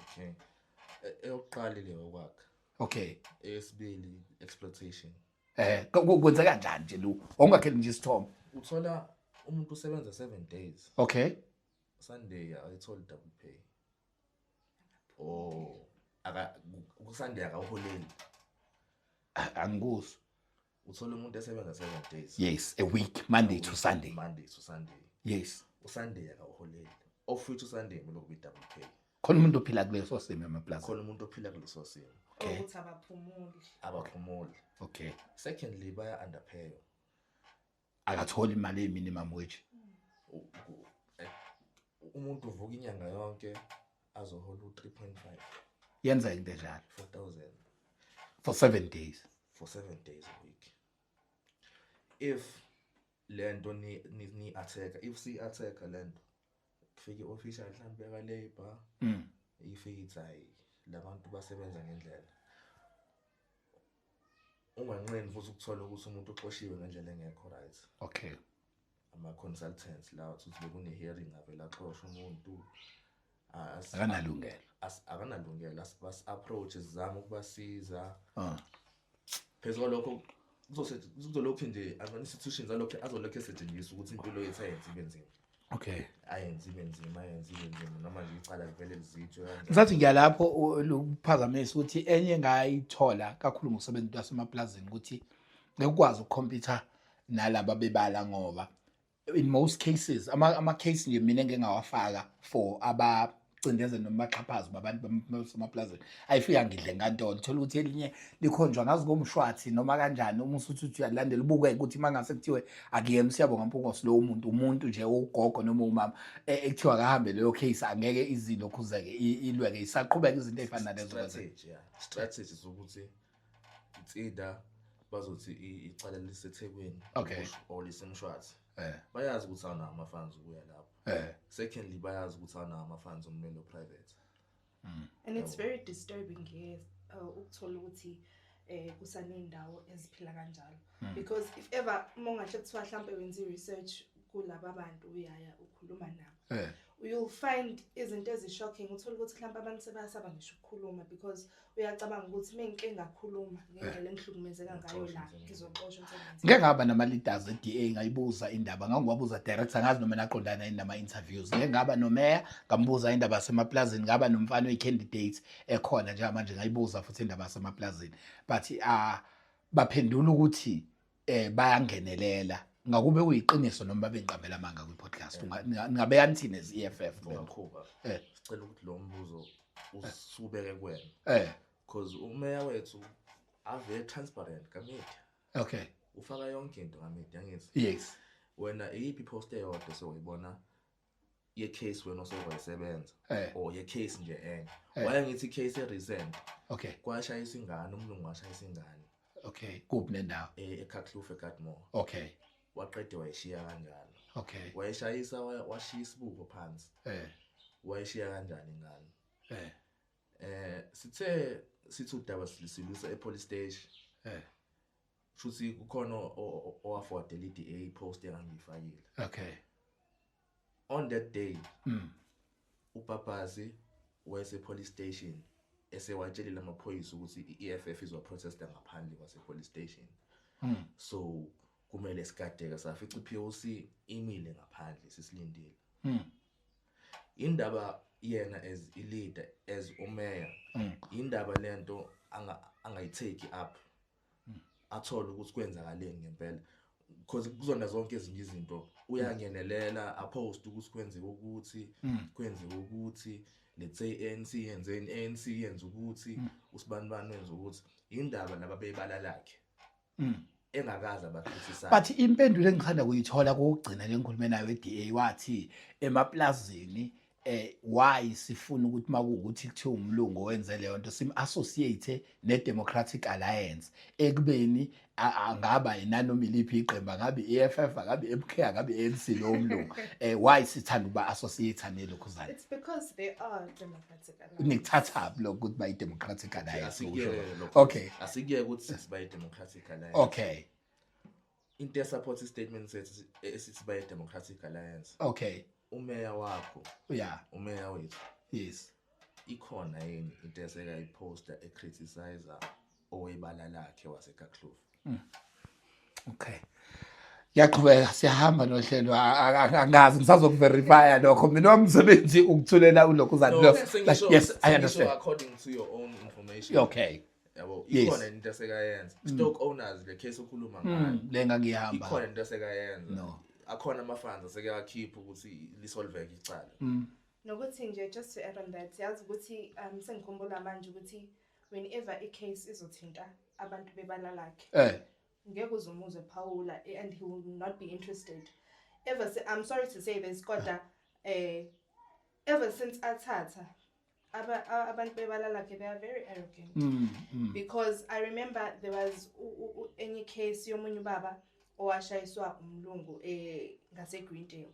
[SPEAKER 4] Okay, eyokuqala ile yokwakha. Eyesibili, exploitation.
[SPEAKER 2] Kwenzeka kanjani nje lo ongakheli nje isithombe?
[SPEAKER 4] Uthola umuntu usebenza 7 days, Sunday akayitholi double pay, or aka ku-Sunday akawuholeli.
[SPEAKER 2] Angikuzwa.
[SPEAKER 4] Uthola umuntu esebenza 7 days.
[SPEAKER 2] Yes, a week, Monday to Sunday.
[SPEAKER 4] Monday to Sunday. USunday akawuholeli, of which uSunday kumele kube double pay.
[SPEAKER 2] Khona umuntu ophila kuleso simo emaplazini?
[SPEAKER 4] Khona umuntu ophila kuleso simo.
[SPEAKER 3] Ukuthi abaphumuli.
[SPEAKER 4] Abaphumuli. Secondly, baya underpay.
[SPEAKER 2] Akatholi imali eyi-minimum wage.
[SPEAKER 4] Umuntu uvuka inyanga yonke azohola u-3.5.
[SPEAKER 2] Yenzeka into enjalo?
[SPEAKER 4] 4000.
[SPEAKER 2] For 7 days?
[SPEAKER 4] For 7 days a week. If lento ni attack, if si attack lento, kufika i-official mhlawumbe yaka labor, ifike ithi, "Hayi, labantu basebenza ngendlela." Unganqeni futhi ukuthola ukuthi umuntu uxoshiwe ngendlela engekho right. Ama-consultants lawa, ukuthi bekune-hearing, avele axoshe umuntu.
[SPEAKER 2] Akanalungelo.
[SPEAKER 4] Akanalungelo. Basi-approach, sizame ukubasiza. Phezu kwalokho, kuzolokhu nje ama-institutions alokhu azolokhu esetshenziswa ukuthi impilo yethu ayenze ibe nzima, ayenze ibe nzima, ayenze ibe nzima, noma nje icala livele lizithwe kanjani.
[SPEAKER 2] Ngisathi ngiyalapho, ukuphazamisa ukuthi enye engayithola kakhulu ngokusebenza into yasemaplazini ukuthi ngeke ukwazi ukucompeta nalaba bebala, ngoba in most cases ama case nje mina engingawafaka for abacindezeli noma baxhaphazi babantu basemaplazini ayifika ngidle enkantolo, thola ukuthi elinye likhonjwa ngazi komshwathi noma kanjani. Uma usuthi uthi uyalandela, ubukeke ukuthi uma ngase kuthiwe akuyena uSiyabonga Mpungose lowo muntu, umuntu nje ugogo noma umama ekuthiwa akahambe leyo case, angeke izilokhuzeke ilweke, isaqhubeka izinto ey'fana nalezo.
[SPEAKER 4] Strategy, yeah, strategy zokuthi it's either bazothi icala liseThekwini or liseMshwathi. Bayazi ukuthi awunawo ama-funds ukuya lapho. Secondly, bayazi ukuthi awunawo ama-funds ummeli private.
[SPEAKER 3] And it's very disturbing ke ukuthola ukuthi kusanendawo eziphila kanjalo, because if ever uma ungahle kuthiwa mhlambe wenza i-research kulaba bantu, uyaya ukhuluma nabo, You'll find izinto ezi-shocking, uthole ukuthi mhlawumbe abantu sebayasaba ngisho ukukhuluma because uyacabanga ukuthi uma ngike ngakhuluma ngendlela engihlukumezeka ngayo la, ngizoxoshwa emsebenzini.
[SPEAKER 2] Ngeke ngaba nama-leaders e-DA, ngayibuza indaba, ngangiwabuza direct, angazi noma naqondana yini nama-interviews. Ngeke ngaba nomeya, ngambuza indaba yasemaplazini, ngaba nomfana oyi-candidate ekhona njengamanje, ngayibuza futhi indaba yasemaplazini, but baphendula ukuthi bayangenelela. Ngakube kuyiqiniso noma babengiqambela amanga kwi-podcast? Ningabeka nithini as EFF?
[SPEAKER 4] Ngakhuba. Sicela ukuthi lo mbuzo usubeke kuwena. Because umeya wethu ave transparent ka-media. Ufaka yonke into ka-media, angithi?
[SPEAKER 2] Yes.
[SPEAKER 4] Wena iyiphi post eyodwa soyibona ye case wena osoyisebenza or ye case nje enye? Waya ngithi case e recent. Kwashayisa ingane, umlungu washayisa ingane.
[SPEAKER 2] Okay, kuphi nendawo?
[SPEAKER 4] eKarkloof, eGardmore. Waqede wayishiya kanjalo. Wayishayisa, washiya isibuko phansi. Wayishiya kanjani ingane? Sithe sithi udaba silusa e-police station. Futhi kukhona owaforwardela i-DA post engangiyifakile. On that day, uBabhazi wayese police station esewatshelile amaphoyisa ukuthi i-EFF izoprotesta ngaphandle kwase police station. So kumele sigadeke, safica i-POC imile ngaphandle sisilindile. Indaba yena as i leader, as umeya, indaba lento angayitake up, athole ukuthi kwenzakaleni ngempela, because kuzona zonke ezinye izinto uyangenelela, apost ukuthi kwenzeke ukuthi, kwenzeke ukuthi, let's say ANC yenzeni, ANC yenza ukuthi, usibanibani wenza ukuthi, indaba laba bebala lakhe engakaze abacriticize.
[SPEAKER 2] But impendulo engithanda kuyithola kokugcina lenkulumo nayo e-DA, wathi emaplazini, why sifuna ukuthi makuwukuthi kuthiwa umlungu owenze leyo nto sim associate ne Democratic Alliance, ekubeni angaba nanoma iliphi iqembu, angabe EFF, angabe MK, angabe ANC, lo mlungu, why sithanda ukuba associate nelokhuzana?
[SPEAKER 3] It's because they are Democratic Alliance.
[SPEAKER 2] Nikuthatha lokho ukuthi bayi Democratic Alliance?
[SPEAKER 4] Asikuyeke
[SPEAKER 2] Usho.
[SPEAKER 4] lokho. Asikuyeke ukuthi sibayi Democratic Alliance. Into support statement sethu esithi bayi Democratic Alliance. Umeya wakho. Umeya wethu. Ikhona yini into eseka iposter ecriticize owebala lakhe waseKarkloof?
[SPEAKER 2] Okay. Yaqhubeka siyahamba nohlelo, angazi ngisazokuverifya lokho, mina wami umsebenzi ukuthulela ulokhu
[SPEAKER 4] No,
[SPEAKER 2] uzani.
[SPEAKER 4] sengisho
[SPEAKER 2] Yes, I understand.
[SPEAKER 4] According to your own information. Yabo, ikhona into esekayenza. Stock owners, le case okhuluma ngayo.
[SPEAKER 2] Le ngangihamba.
[SPEAKER 4] Ikhona into esekayenza.
[SPEAKER 2] No.
[SPEAKER 4] Akhona ama funds aseke akhipha ukuthi lisolveke icala.
[SPEAKER 3] Nokuthi nje, just to add on that, yazi ukuthi sengikhumbula manje ukuthi whenever i case izothinta abantu bebala lakhe, ngeke uzumuzwe Paula, and he will not be interested. Ever I'm sorry to say this, kodwa ever since athatha abantu bebala lakhe, they are very arrogant. Because I remember there was enye case yomunye ubaba owashayiswa umlungu ngase Greendale.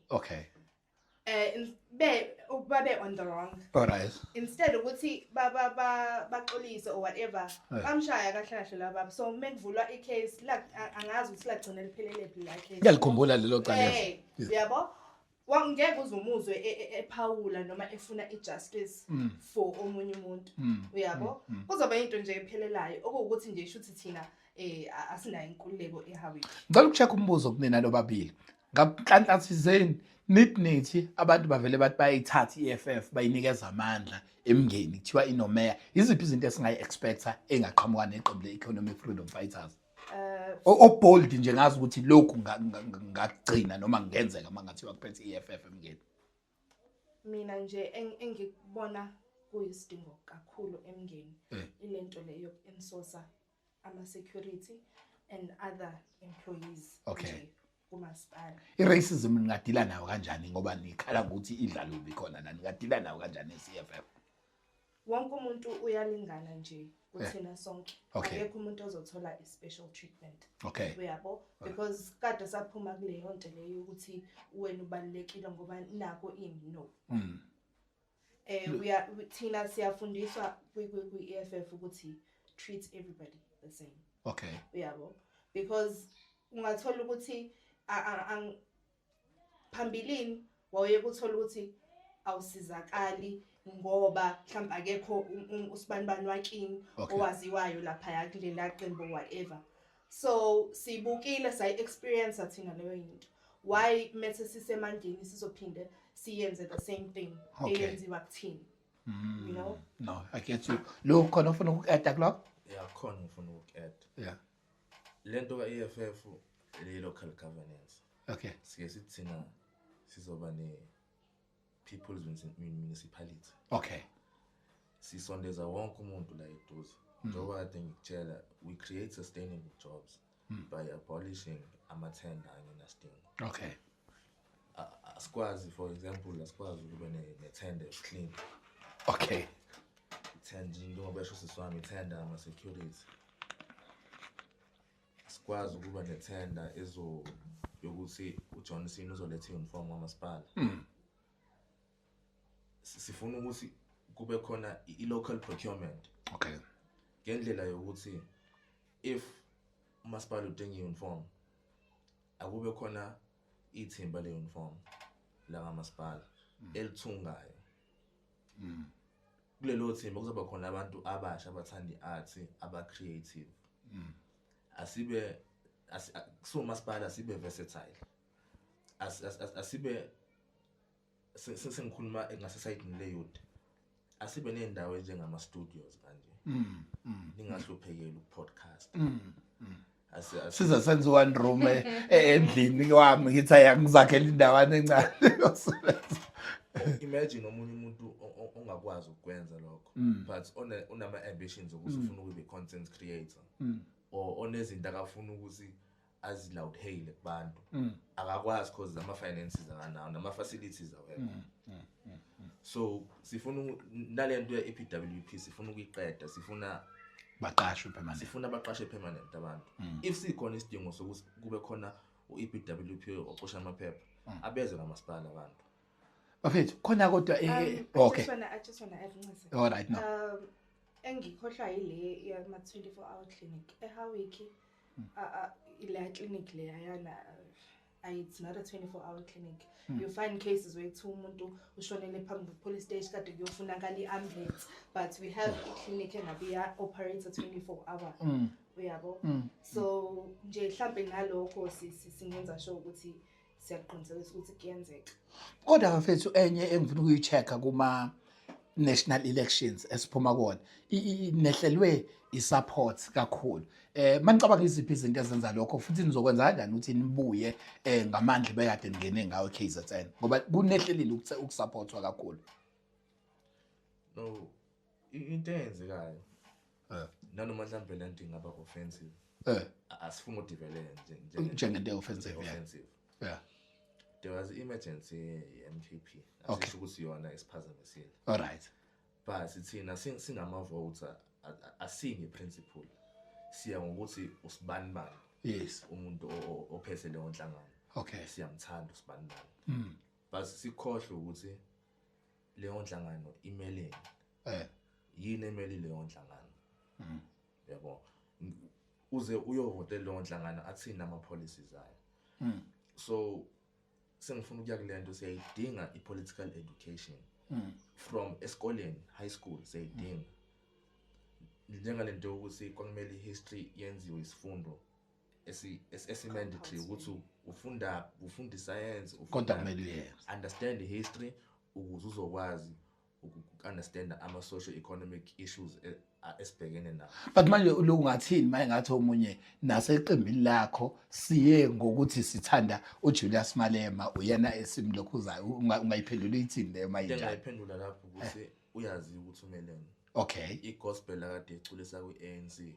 [SPEAKER 3] Be babe on the wrong.
[SPEAKER 2] All right.
[SPEAKER 3] Instead ukuthi ba ba ba baxolise or whatever, bamshaya kahle kahle la baba. So mekuvulwa icase la, angazi ukuthi lagcina liphelele phi la case.
[SPEAKER 2] Ngiyalikhumbula lelo cala.
[SPEAKER 3] Yabo? Ngeke uzumuzwe ephawula noma efuna ijustice for omunye umuntu. Uyabo? Kuzoba into nje ephelelayo okuwukuthi nje ishuthi thina asinayo inkululeko eHowick.
[SPEAKER 2] Ngicela ukucheck umbuzo kunina lobabili. Ngaphanhla thizeni nithi abantu bavele bathi bayayithatha i-EFF bayinikeza amandla emngeni, kuthiwa inomeya. Iziphi izinto esingayi-expecta engaqhamuka neqembu le-Economic Freedom Fighters? O bold nje, ngazi ukuthi lokhu ngagcina noma ngenzeka mangathiwa kuphethe i-EFF emngeni.
[SPEAKER 3] Mina nje engikubona kuyisidingo kakhulu emngeni, ilento leyo yoku-insource ama-security and other employees nje kumasipala.
[SPEAKER 2] I-racism ningadila nayo kanjani, ngoba nikhala ngokuthi idla lubi khona la, ningadila nayo kanjani e-EFF?
[SPEAKER 3] Wonke umuntu uyalingana nje kuthina sonke. Akekho umuntu ozothola i-special treatment. Uyabo, because kade saphuma kuleyo nto leyo ukuthi wena ubalulekile ngoba nako ini, no. We are, thina siyafundiswa kwi-EFF ukuthi treat everybody the same. Uyabo, because ungathola ukuthi phambilini wawuye kuthola ukuthi Awusizakali ngoba mhlawumbe akekho usibanibani wakini owaziwayo laphaya kulela qembu, whatever. So sibukile, sayi-experience thina leyo yinto. Why mese sisemandleni sizophinde siyenze the same thing eyenziwa kuthina?
[SPEAKER 2] No, I get you. Lo khona ufuna uku-adda kulokho?
[SPEAKER 4] Yeah, khona ngifuna uku-add. Lento ka-EFF, le local governance, sike sithi thina sizoba ne people's municipality. Sisondeza wonke umuntu la eduze. Njengoba kade ngikutshela, we create sustainable jobs by abolishing amathenda angenasidingo. Asikwazi, for example, asikwazi ukube nethenda clean ithenda, njengoba esho sisi wami, ithenda ama-security. Asikwazi ukuba nethenda ezo yokuthi uJohnson uzoletha i-uniform kwamasipala. Sifuna ukuthi kube khona i-local procurement ngendlela yokuthi if umasipala udinga i-uniform, akube khona ithimba le-uniform la kamasipala elithungayo. Kulelo thimba kuzoba khona abantu abasha abathanda i-art, aba-creative. Asibe kusumasipala sibe versatile. Asibe sengikhuluma ngasesayidini le-youth, asibe ney'ndawo enjengama-studios kanje, ningahluphekeli uku-podcast.
[SPEAKER 2] Size senze one room endlini kwami, ngithi ayangizakhela indawana encane yokusebenza.
[SPEAKER 4] Imagine omunye umuntu ongakwazi ukwenza lokho, but unama-ambitions ukuthi ufuna ukuba i-content creator or onezinto akafuna ukuthi azi-loud-haile kubantu, akakwazi cause ama-finances akanawo, nama-facilities awekho. So sifuna nalento ye-EPWP sifuna ukuyiqeda. Sifuna
[SPEAKER 2] baqashwe permanent.
[SPEAKER 4] Sifuna baqashe permanent abantu. If sikhona isidingo sokuthi kube khona u-EPWP ocosha amaphepha, abeze kamasipala abantu.
[SPEAKER 2] Bafethu, khona kodwa
[SPEAKER 3] I just wanna add, Ncese.
[SPEAKER 2] All right, no.
[SPEAKER 3] Engikhohlwa yile yama 24 hour clinic eHowick. Ile clinic le ayana, it's not a 24 hour clinic. You find cases where kuthiwa umuntu ushonele phambi kwe-police station, kade kuyofunakala i-ambulance, but we have i-clinic engabe iya-operate 24 hour, uyabo? So nje mhlambe nalokho singenza sure ukuthi siyaqinisekisa ukuthi kuyenzeka.
[SPEAKER 2] Kodwa bafethu, enye engifuna ukuyi-check-a kuma national elections esiphuma kuwona, nehlelwe i-support kakhulu. Manicabanga, iziphi izinto ezenza lokho, futhi nizokwenza kanjani ukuthi nibuye ngamandla bekade ningene ngawo KZN, ngoba kunehlelile ukusupportwa kakhulu?
[SPEAKER 4] No, into eyenzekayo, nanoma mhlawumbe le nto ingaba offensive, asifuni ukudevelele nje
[SPEAKER 2] njengento offensive, yeah.
[SPEAKER 4] Offensive. There was emergency ye-MKP. Asisho ukuthi yona isiphazamisile,
[SPEAKER 2] All right.
[SPEAKER 4] but thina singama-voter asinge principle, siya ngokuthi usibani bani umuntu ophethe leyo nhlangano. Siyamthanda usibani bani, but sikhohlwe ukuthi leyo nhlangano imeleni, yini emele leyo nhlangano, yabo? Uze uyovotela leyo nhlangano, athini ama-policies ayo? So sengifuna ukuya kule nto, siyayidinga i-political education from esikoleni, high school siyayidinga, njengalento yokuthi kwakumele i-history yenziwe isifundo esi-mandatory, ukuthi ufunda iscience,
[SPEAKER 2] Kodwa kumele uyenze.
[SPEAKER 4] Understand the history ukuze uzokwazi uku-understand ama-socio economic issues esibhekene nawo.
[SPEAKER 2] But manje lo ungathini maye ngathi omunye naseqembini lakho, siye ngokuthi sithanda uJulius Malema, uyena esimlokhuzayo, ungayiphendula ithini leyo
[SPEAKER 4] Into
[SPEAKER 2] mayinjalo?
[SPEAKER 4] Engingayiphendula lapho ukuthi uyazi ukuthi umelene. I-gospel akade eculisa kwi-ANC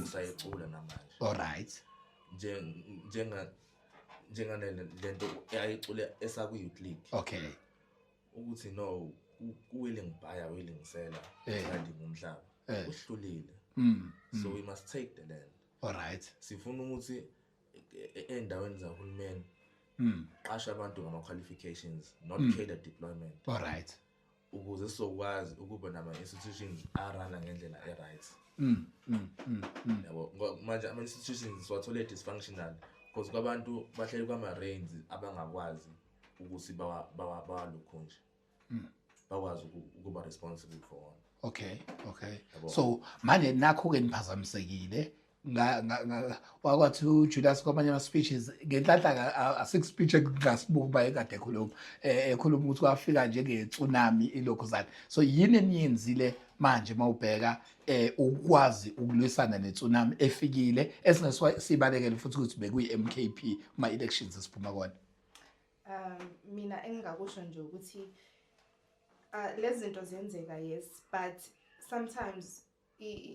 [SPEAKER 4] usayicula namanje.
[SPEAKER 2] All right.
[SPEAKER 4] Njengane lento ayicule esakwi-youth league, ukuthi no, ku-willing buyer, willing seller regarding umhlaba, uhlulile. So we must take the land.
[SPEAKER 2] All right.
[SPEAKER 4] Sifuna ukuthi ey'ndaweni zahulumeni qasha abantu ngama-qualifications, not cadre deployment,
[SPEAKER 2] All right.
[SPEAKER 4] ukuze sizokwazi ukuba nama-institutions arana ngendlela e-right, yabo? Manje ama-institutions siwathole dysfunctional because kwabantu bahleli kwama-reins abangakwazi ukuthi bawalokhu nje. Bakwazi ukuba responsible for wona.
[SPEAKER 2] Okay.
[SPEAKER 4] Yabo.
[SPEAKER 2] So manje nakho ke niphazamisekile wakwathi uJulius kwamanye ama speeches, ngenhlanhla asikho speech engingasibuka uba ekade ekhuluma, ekhuluma ukuthi kwafika njenge-tsunami ilokhuzana. So yini eniyenzile manje mawubheka ukwazi ukulwisana ne-tsunami efikile esingeswa sibalekele futhi ukuthi bekuyi-MKP kuma elections esiphuma kona?
[SPEAKER 3] Mina engingakusho nje ukuthi lezi zinto ziyenzeka, yes, but sometimes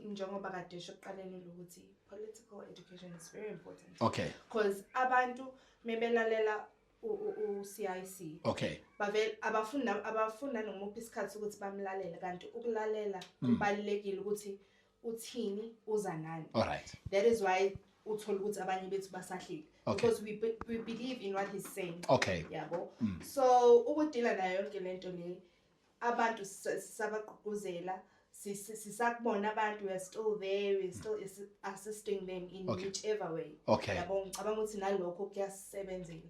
[SPEAKER 3] njengoba kade esho ekuqaleni ukuthi political education is very important because abantu mebelalela u-CIC bavele abafuni nanomuphi isikhathi ukuthi bamlalele, kanti ukulalela kubalulekile ukuthi uthini, uza nani.
[SPEAKER 2] All right.
[SPEAKER 3] That is why uthola ukuthi abanye bethu basahleli because we believe in what he's saying. Yabo, so ukudila nayo yonke lento le, abantu sisabagqugquzela, sisakubona abantu, we are still there, we are still assisting them in whichever way. Yabo, ngicabanga ukuthi nalokho kuyasebenzela.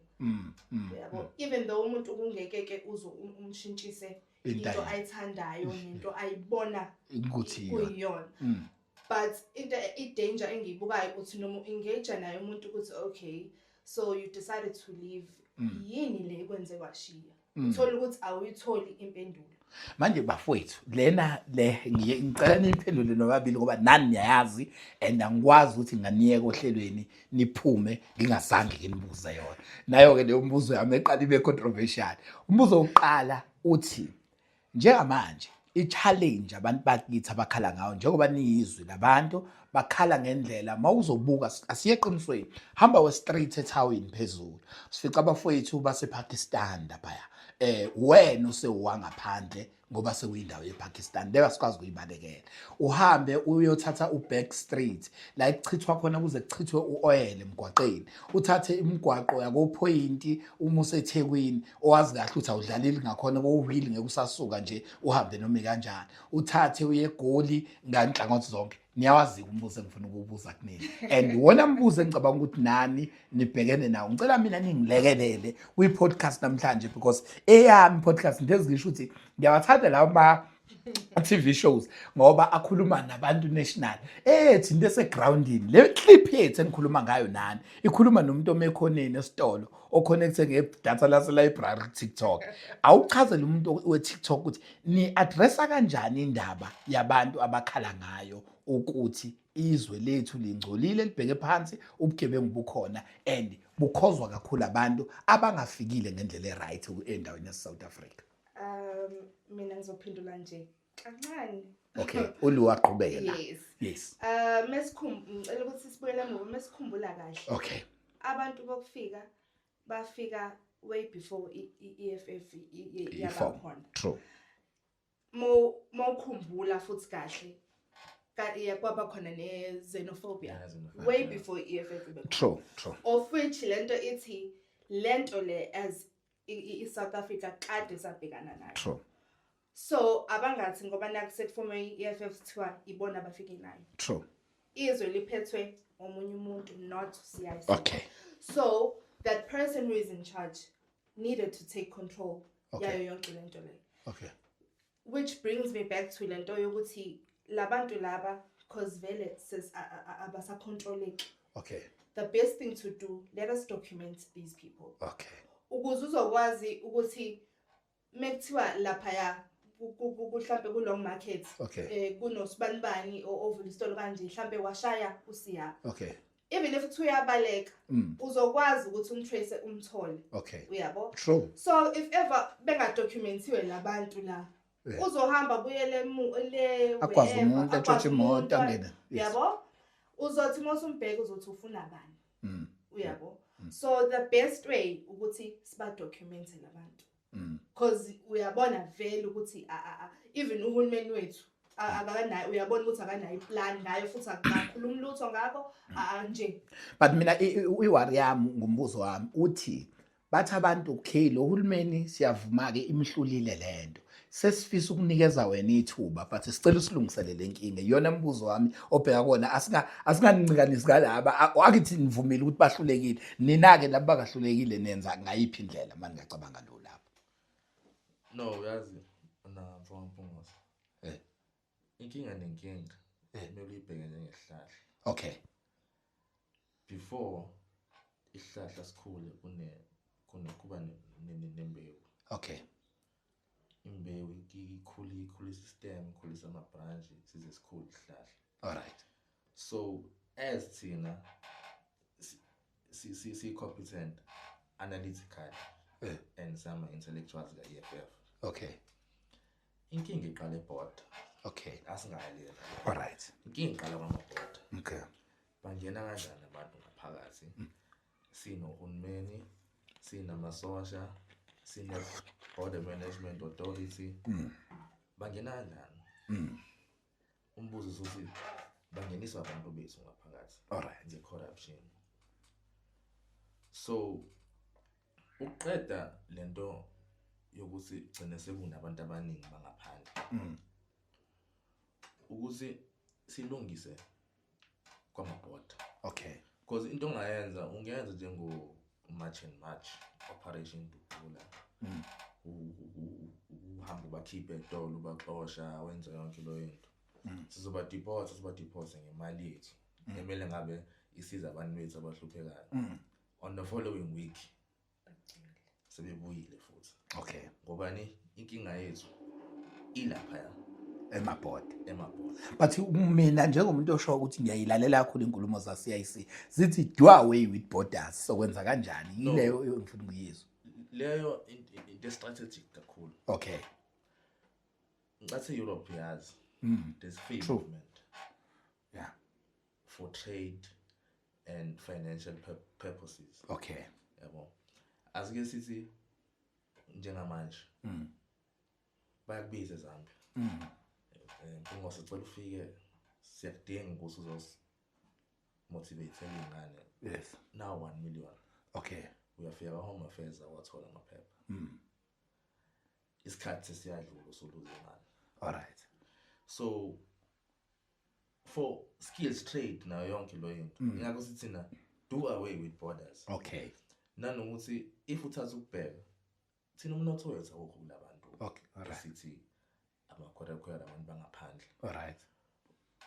[SPEAKER 3] Yabo, even though umuntu kungeke ke uze umshintshise
[SPEAKER 2] into
[SPEAKER 3] into ayithandayo nento ayibona
[SPEAKER 2] ukuthi iyona.
[SPEAKER 3] Kuyiyona, but into i-danger engiyibukayo uthi noma u-engage naye umuntu ukuthi, okay, so you decided to leave, yini le kwenze washiya? Uthola ukuthi awuyitholi impendulo.
[SPEAKER 2] Manje bafowethu, lena le ngicela niyiphendule nobabili ngoba nani niyayazi and angikwazi ukuthi nganiyeka ohlelweni niphume ngingazange nginibuze yona. Nayo-ke leyo mbuzo yami eqala ibe controversial. Umbuzo wokuqala uthi, njengamanje i-challenge abantu bakithi abakhala ngayo, njengoba niyizwi labantu bakhala ngendlela, mawuzobuka, asiye eqinisweni, hamba we-street ethawini phezulu, sifica abafowethu basePakistan laphaya, wena usewangaphandle ngoba sekuyindawo yePakistan, ngeke sikwazi ukuyibalekela. Uhambe uyothatha uBack Street la ekuchithwa khona kuze kuchithwe uoil emgwaqeni, uthathe imigwaqo yakoPoint uma useThekwini, owazi kahle ukuthi awudlaleli ngakhona kowheel, ngeke usasuka nje uhambe noma kanjani, uthathe uye eGoli nganhlangothi zonke. Niyawazi umbuzo engifuna ukuwubuza kunini and wona mbuzo engicabanga ukuthi nani nibhekene nawo. Ngicela mina ningilekelele kwi-podcast namhlanje because eyami podcast into ezingisho ukuthi ngiyawathanda lawo ma TV shows ngoba akhuluma nabantu national ethi into esegroundini. Le clip yethu engikhuluma ngayo nani ikhuluma nomuntu omekhoneni esitolo oconnecte ngedatha lase library ku-TikTok. Awuchazele umuntu we-TikTok ukuthi ni-addressa kanjani indaba yabantu abakhala ngayo ukuthi izwe lethu lingcolile, libheke phansi, ubugebengu bukhona and bukhozwa kakhulu abantu abangafikile ngendlela e-right endaweni yase-South Africa.
[SPEAKER 3] Mina ngizophendula nje kancane.
[SPEAKER 2] Okay, uluwa aqhubeke la.
[SPEAKER 3] Yes.
[SPEAKER 2] Yes.
[SPEAKER 3] Ngicela ukuthi sibuyele emuva mesikhumbula kahle. Abantu bokufika bafika way before i-EFF
[SPEAKER 2] I-form.
[SPEAKER 3] yabakhona.
[SPEAKER 2] True.
[SPEAKER 3] Mo mawukhumbula futhi kahle ka iya kwaba khona ne xenophobia
[SPEAKER 4] Yeah, xenophobia.
[SPEAKER 3] way before i-EFF ibe khona.
[SPEAKER 2] True true
[SPEAKER 3] Of which lento ithi lento le as i-South Africa kade sabhekana nayo. So abangathi ngoba naku sekuforme i-EFF kuthiwa ibona abafike nayo. Izwe liphethwe omunye umuntu, not CIC. So that person who is in charge needed to take control yayo yonke lento le. Which brings me back to lento yokuthi labantu laba, because vele sis abasacontroleki. The best thing to do, let us document these people. Ukuze uzokwazi ukuthi mekuthiwa laphaya mhlambe ku Long Market kunosibanibani ovula isitolo kanje, mhlambe washaya usiya. Even if kuthiwa uyabaleka, uzokwazi ukuthi umtrace, umthole. Uyabo?
[SPEAKER 2] True.
[SPEAKER 3] So if ever bengadocumentiwe labantu la, uzohamba buyele le
[SPEAKER 2] Akwazi
[SPEAKER 3] wherever,
[SPEAKER 2] umuntu
[SPEAKER 3] akwazi
[SPEAKER 2] atshontshe imoto
[SPEAKER 3] umuntu,
[SPEAKER 2] angene. Yes.
[SPEAKER 3] Uyabo? Uzothi mawusumbheka uzothi ufuna bani. Uyabo? So the best way ukuthi siba document labantu. Because uyabona vele ukuthi even uhulumeni wethu akanayo, uyabona ukuthi akanayo iplan ngayo futhi akakhulumi lutho ngakho nje.
[SPEAKER 2] But mina iworry yami ngumbuzo wami uthi, bathi abantu, okay, lo hulumeni siyavuma ke imhlulile lento, sesifisa ukunikeza wena ithuba but sicela usilungisele le nkinga. Iyona mbuzo wami obheka kona, asinganincikanisi kalaba. Akithi nivumile ukuthi bahlulekile, nina ke laba bangahlulekile nenza ngayiphi indlela manje? Ngiyacabanga lo lapho.
[SPEAKER 4] No, uyazi na mfowethu. Inkinga nenkinga kumele uyibheke njengesihlahla. Before isihlahla sikhule kune kuba nembewu. Imbewu ikhula, ikhulisa i-stem, ikhulisa ama-branch, size sikhule isihlahla.
[SPEAKER 2] All right.
[SPEAKER 4] So as thina si competent analytically and some intellectuals ka-EFF. Inkinga iqala e-border. Asingayilela.
[SPEAKER 2] All right.
[SPEAKER 4] Inkinga iqala kwama-border. Bangena kanjani abantu ngaphakathi? Sinohulumeni, sinamasosha, sine border management authority. Bangena kanjani? Umbuzo uthi bangeniswa abantu bethu ngaphakathi.
[SPEAKER 2] All right.
[SPEAKER 4] Nge-corruption. So uqeda lento yokuthi gcine sekunabantu abaningi bangaphandle. Ukuthi silungise kwamabhoda. Because into ongayenza, ungayenza njengo March and March, Operation Dudula. Uhamba ubakhiphe edolo, ubaxosha, wenza yonke leyo into. Sizoba deport, sizoba deport ngemali yethu. Emele ngabe isiza abantu bethu abahluphekayo. On the following week sebebuyile futhi. Ngobani inkinga yethu ilapha
[SPEAKER 2] Emabhoda.
[SPEAKER 4] Emabhoda.
[SPEAKER 2] But mina njengomuntu osho ukuthi ngiyayilalela kakhulu inkulumo za CIC, zithi do away with borders, sokwenza kanjani?
[SPEAKER 4] No.
[SPEAKER 2] Yileyo engifuna ukuyizwa.
[SPEAKER 4] Leyo into strategic kakhulu. Ngathi Europe yazi. There's free movement. For trade and financial purposes. Yabo. Asike sithi njengamanje. Bayakubiza eZambia. Mpungose, cela ufike, siyakudinga ukuthi uzos motivate ingane. Now 1 million. Uyafika kwa Home Affairs, wathola amaphepha. Isikhathi sesiyadlula, usuluze imali.
[SPEAKER 2] All right.
[SPEAKER 4] So for skills trade nayo yonke lo into. Ingakho sithi thina do away with borders. Nanokuthi if uthatha ukubheka thina umnotho wethu awukho kulabantu.
[SPEAKER 2] All right.
[SPEAKER 4] Sithi amakhorekhwere abantu bangaphandle.
[SPEAKER 2] All right.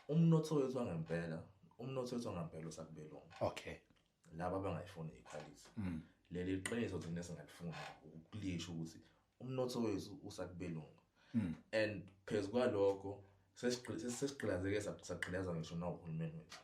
[SPEAKER 4] Umnotho wethu wangempela, umnotho wethu wangempela usakubelungu. Laba abangayifuni equality. Leli iqiniso thina singalifuni ukulisho ukuthi umnotho wethu usakubelungu. And phezu kwalokho sesigqilazeke, sagqilazwa ngisho nohulumeni wethu.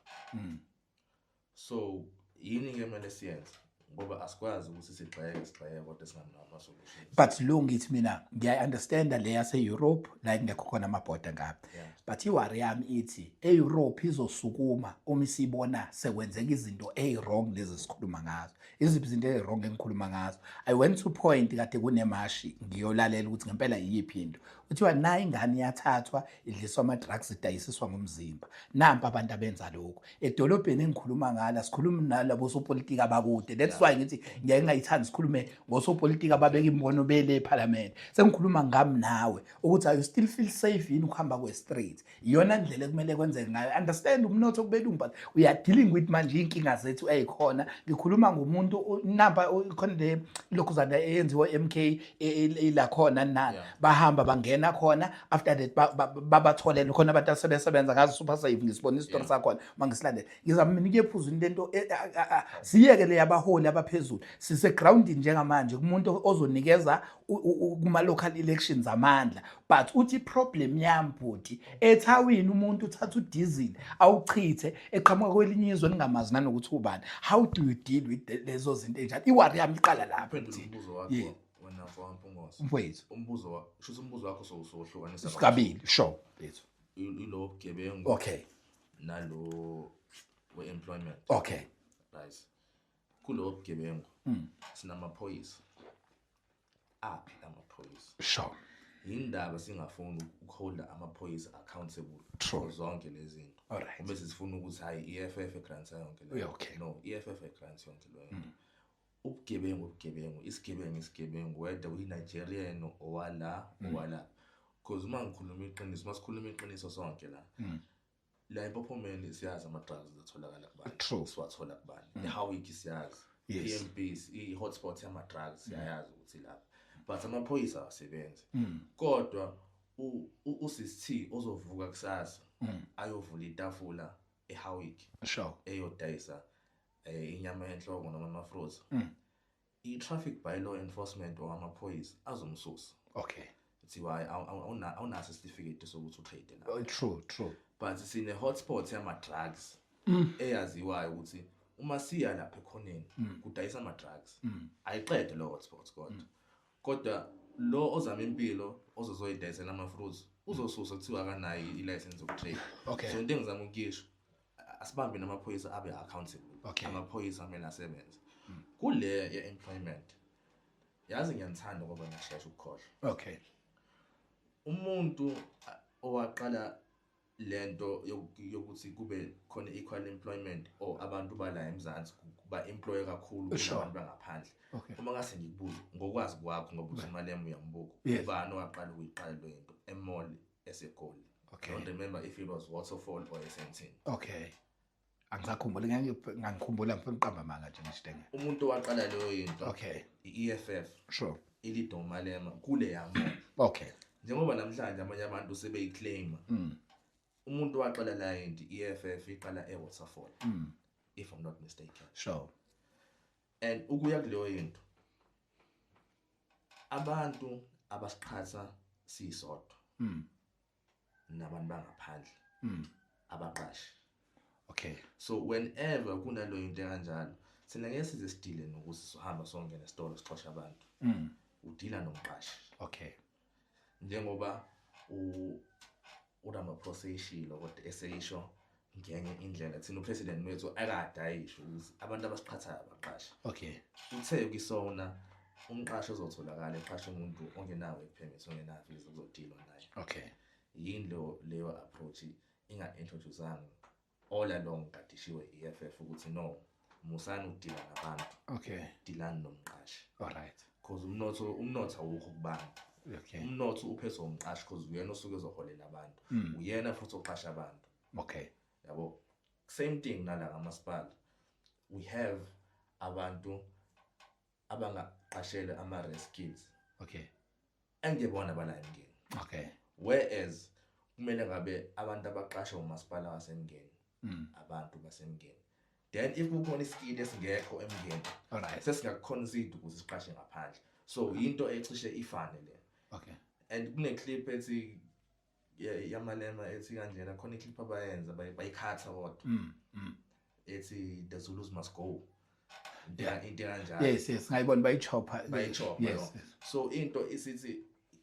[SPEAKER 4] So yini ke kumele siyenze? Ngoba asikwazi ukuthi sigxeke sigxeke kodwa singenawo ama-solutions.
[SPEAKER 2] But lo ngithi mina ngiyayi-understanda le yase-Europe la kungekho khona amabhoda ngapha. But i-worry yami ithi e-Europe izosukuma uma isibona sekwenzeka izinto eyi-wrong lezi esikhuluma ngazo. Iziphi izinto eyi-wrong engikhuluma ngazo? I went to point kade kunemashi ngiyolalela ukuthi ngempela iyiphi into. Kuthiwa nayi ingane iyathathwa, idliswa ama-drugs, idayisiswa ngomzimba. Nampa abantu abenza lokhu. Edolobheni engikhuluma ngala, sikhuluma nalabo sopolitiki abakude. That's why ngithi ngiyaye ngingayithandi sikhulume ngosopolitiki ababeka imbono bele ephalamende. Sengikhuluma ngami nawe ukuthi you still feel safe yini ukuhamba kwe-street. Iyona ndlela ekumele kwenzeke ngayo. Understand umnotho kubelungu, but we are dealing with manje iy'nkinga zethu ey'khona. Ngikhuluma ngomuntu nampa khona le lokhuzana eyenziwa MK ila khona nani. Bahamba bangena khona, after that babatholele khona abantu asebesebenza ngazo Super Save. Ngisibona isitori sakhona mangisilandele. Ngizama mina ukuya ephuzwini lento, siyeke le yabaholi abaphezulu. Sise groundini njengamanje kumuntu ozonikeza kuma local elections amandla. But uthi problem yami bhuti, ethawini umuntu uthatha udiesel awuchithe eqhamuka kwelinye izwe ningamazi nanokuthi ubani. How do you deal with lezo zinto enjalo? I-worry yami iqala lapho.
[SPEAKER 4] Uphendula umbuzo wakho wena mfowethu Mpungose.
[SPEAKER 2] Mfowethu.
[SPEAKER 4] Umbuzo wa, shuthi umbuzo wakho sowuhlukanisa
[SPEAKER 2] kabili, sure mfowethu.
[SPEAKER 4] Ilo bugebengu. Nalo we-employment. Right. Kulo bugebengu sinamaphoyisa. Aphi amaphoyisa? Yindaba singafuni ukuholda amaphoyisa accountable for zonke lezi zinto. Uma sifuna ukuthi hayi i-EFF egranta yonke leyo. No, i-EFF egranta yonke leyo. Ubugebengu, ubugebengu, isigebengu, isigebengu, whether uyi-Nigerian owala, owala. Because uma ngikhuluma iqiniso, uma sikhuluma iqiniso sonke la. La eMpophomeni siyazi ama-drugs atholakala kubani. Siwathola kubani. I-Howick siyazi. PMB, i-hotspot yama-drugs siyayazi ukuthi lapha. But amaphoyisa awasebenzi. Kodwa uSis T ozovuka kusasa ayovula itafula eHowick eyodayisa inyama yenhloko noma ama-fruits, i-traffic bylaw enforcement or amaphoyisa azomsusa. Kuthiwa hayi, awunaso isitifiketi sokuthi utrade la.
[SPEAKER 2] Oh, true true
[SPEAKER 4] But sine hotspot yama-drugs eyaziwayo ukuthi uma siya lapha ekhoneni kudayisa ama-drugs. Ayiqede lo hotspot, kodwa lo ozama impilo ozozoyidayisela ama-fruits uzosusa, kuthiwa akanayo i-license yokutrade. So into engizama ukuyisho, asibambe namaphoyisa abe accountable. Amaphoyisa kumele asebenze kule ye-employment. Yazi, ngiyanithanda ngoba ngiyashesha ukukhohlwa. Umuntu owaqala lento yokuthi kube khona equal employment or abantu bala eMzansi ba-employe kakhulu kunabantu bangaphandle, uma ngase ngikubuze ngokwazi kwakho, ngoba uthi uMalema uyambuka, ubani owaqala ukuyiqala le nto e-mall eseGoli? Don't remember if it was Waterfall or eSandton.
[SPEAKER 2] Okay, angisakhumbuli. Ngangikhumbula, ngifuna uqamba amanga nje ngisho.
[SPEAKER 4] Umuntu owaqala leyo into, i-EFF, i-leadwa uMalema kule ya-mall. Njengoba namhlanje abanye abantu sebeyiclaima, umuntu owaqala la into, i-EFF iqala e-Waterfall, if I'm not mistaken. And ukuya kuleyo into, abantu abasiqhatha sisodwa nabantu bangaphandle, abaqashi. So whenever kunaleyo into kanjalo, thina ngeke size sidile nokuthi sizohamba sonke nesitolo sixoshe abantu. Udila nomqashi. Njengoba uRamaphosa eyishilo, kodwa eseyisho ngenye indlela, thina upresident wethu akade ayisho ukuthi abantu abasiqhathayo abaqashi. Uthe kwisona umqashi ozotholakala eqasha umuntu ongenawo i-permit, ongenayo visa, kuzodilwa naye. Yini leyo approach inga-introducanga all along kade ishiwe i-EFF ukuthi no, musani ukudila nabantu, dilani nomqashi?
[SPEAKER 2] All right.
[SPEAKER 4] Because umnotho awukho kubantu. Umnotho uphethwe umqashi, because uyena osuke ezoholela abantu, uyena futhi oqasha abantu. Yabo, same thing nala kamasipala, we have abantu abangaqashelwe ama-rare skills engebona bala eMngeni, whereas kumele ngabe abantu abaqashwe umasipala waseMngeni, abantu baseMngeni. Then if kukhona iskill esingekho eMngeni, sesingakuconsider ukuthi siqashe ngaphandle. So into ecishe ifane le. And kune-clip ethi yaMalema ethi kanjena, khona iclip abayenza bayikhatha kodwa, ethi "The Zulus must go", into kanjalo.
[SPEAKER 2] Yes, ngayibona bayichopha.
[SPEAKER 4] Bayichopha. Yo. So into isithi,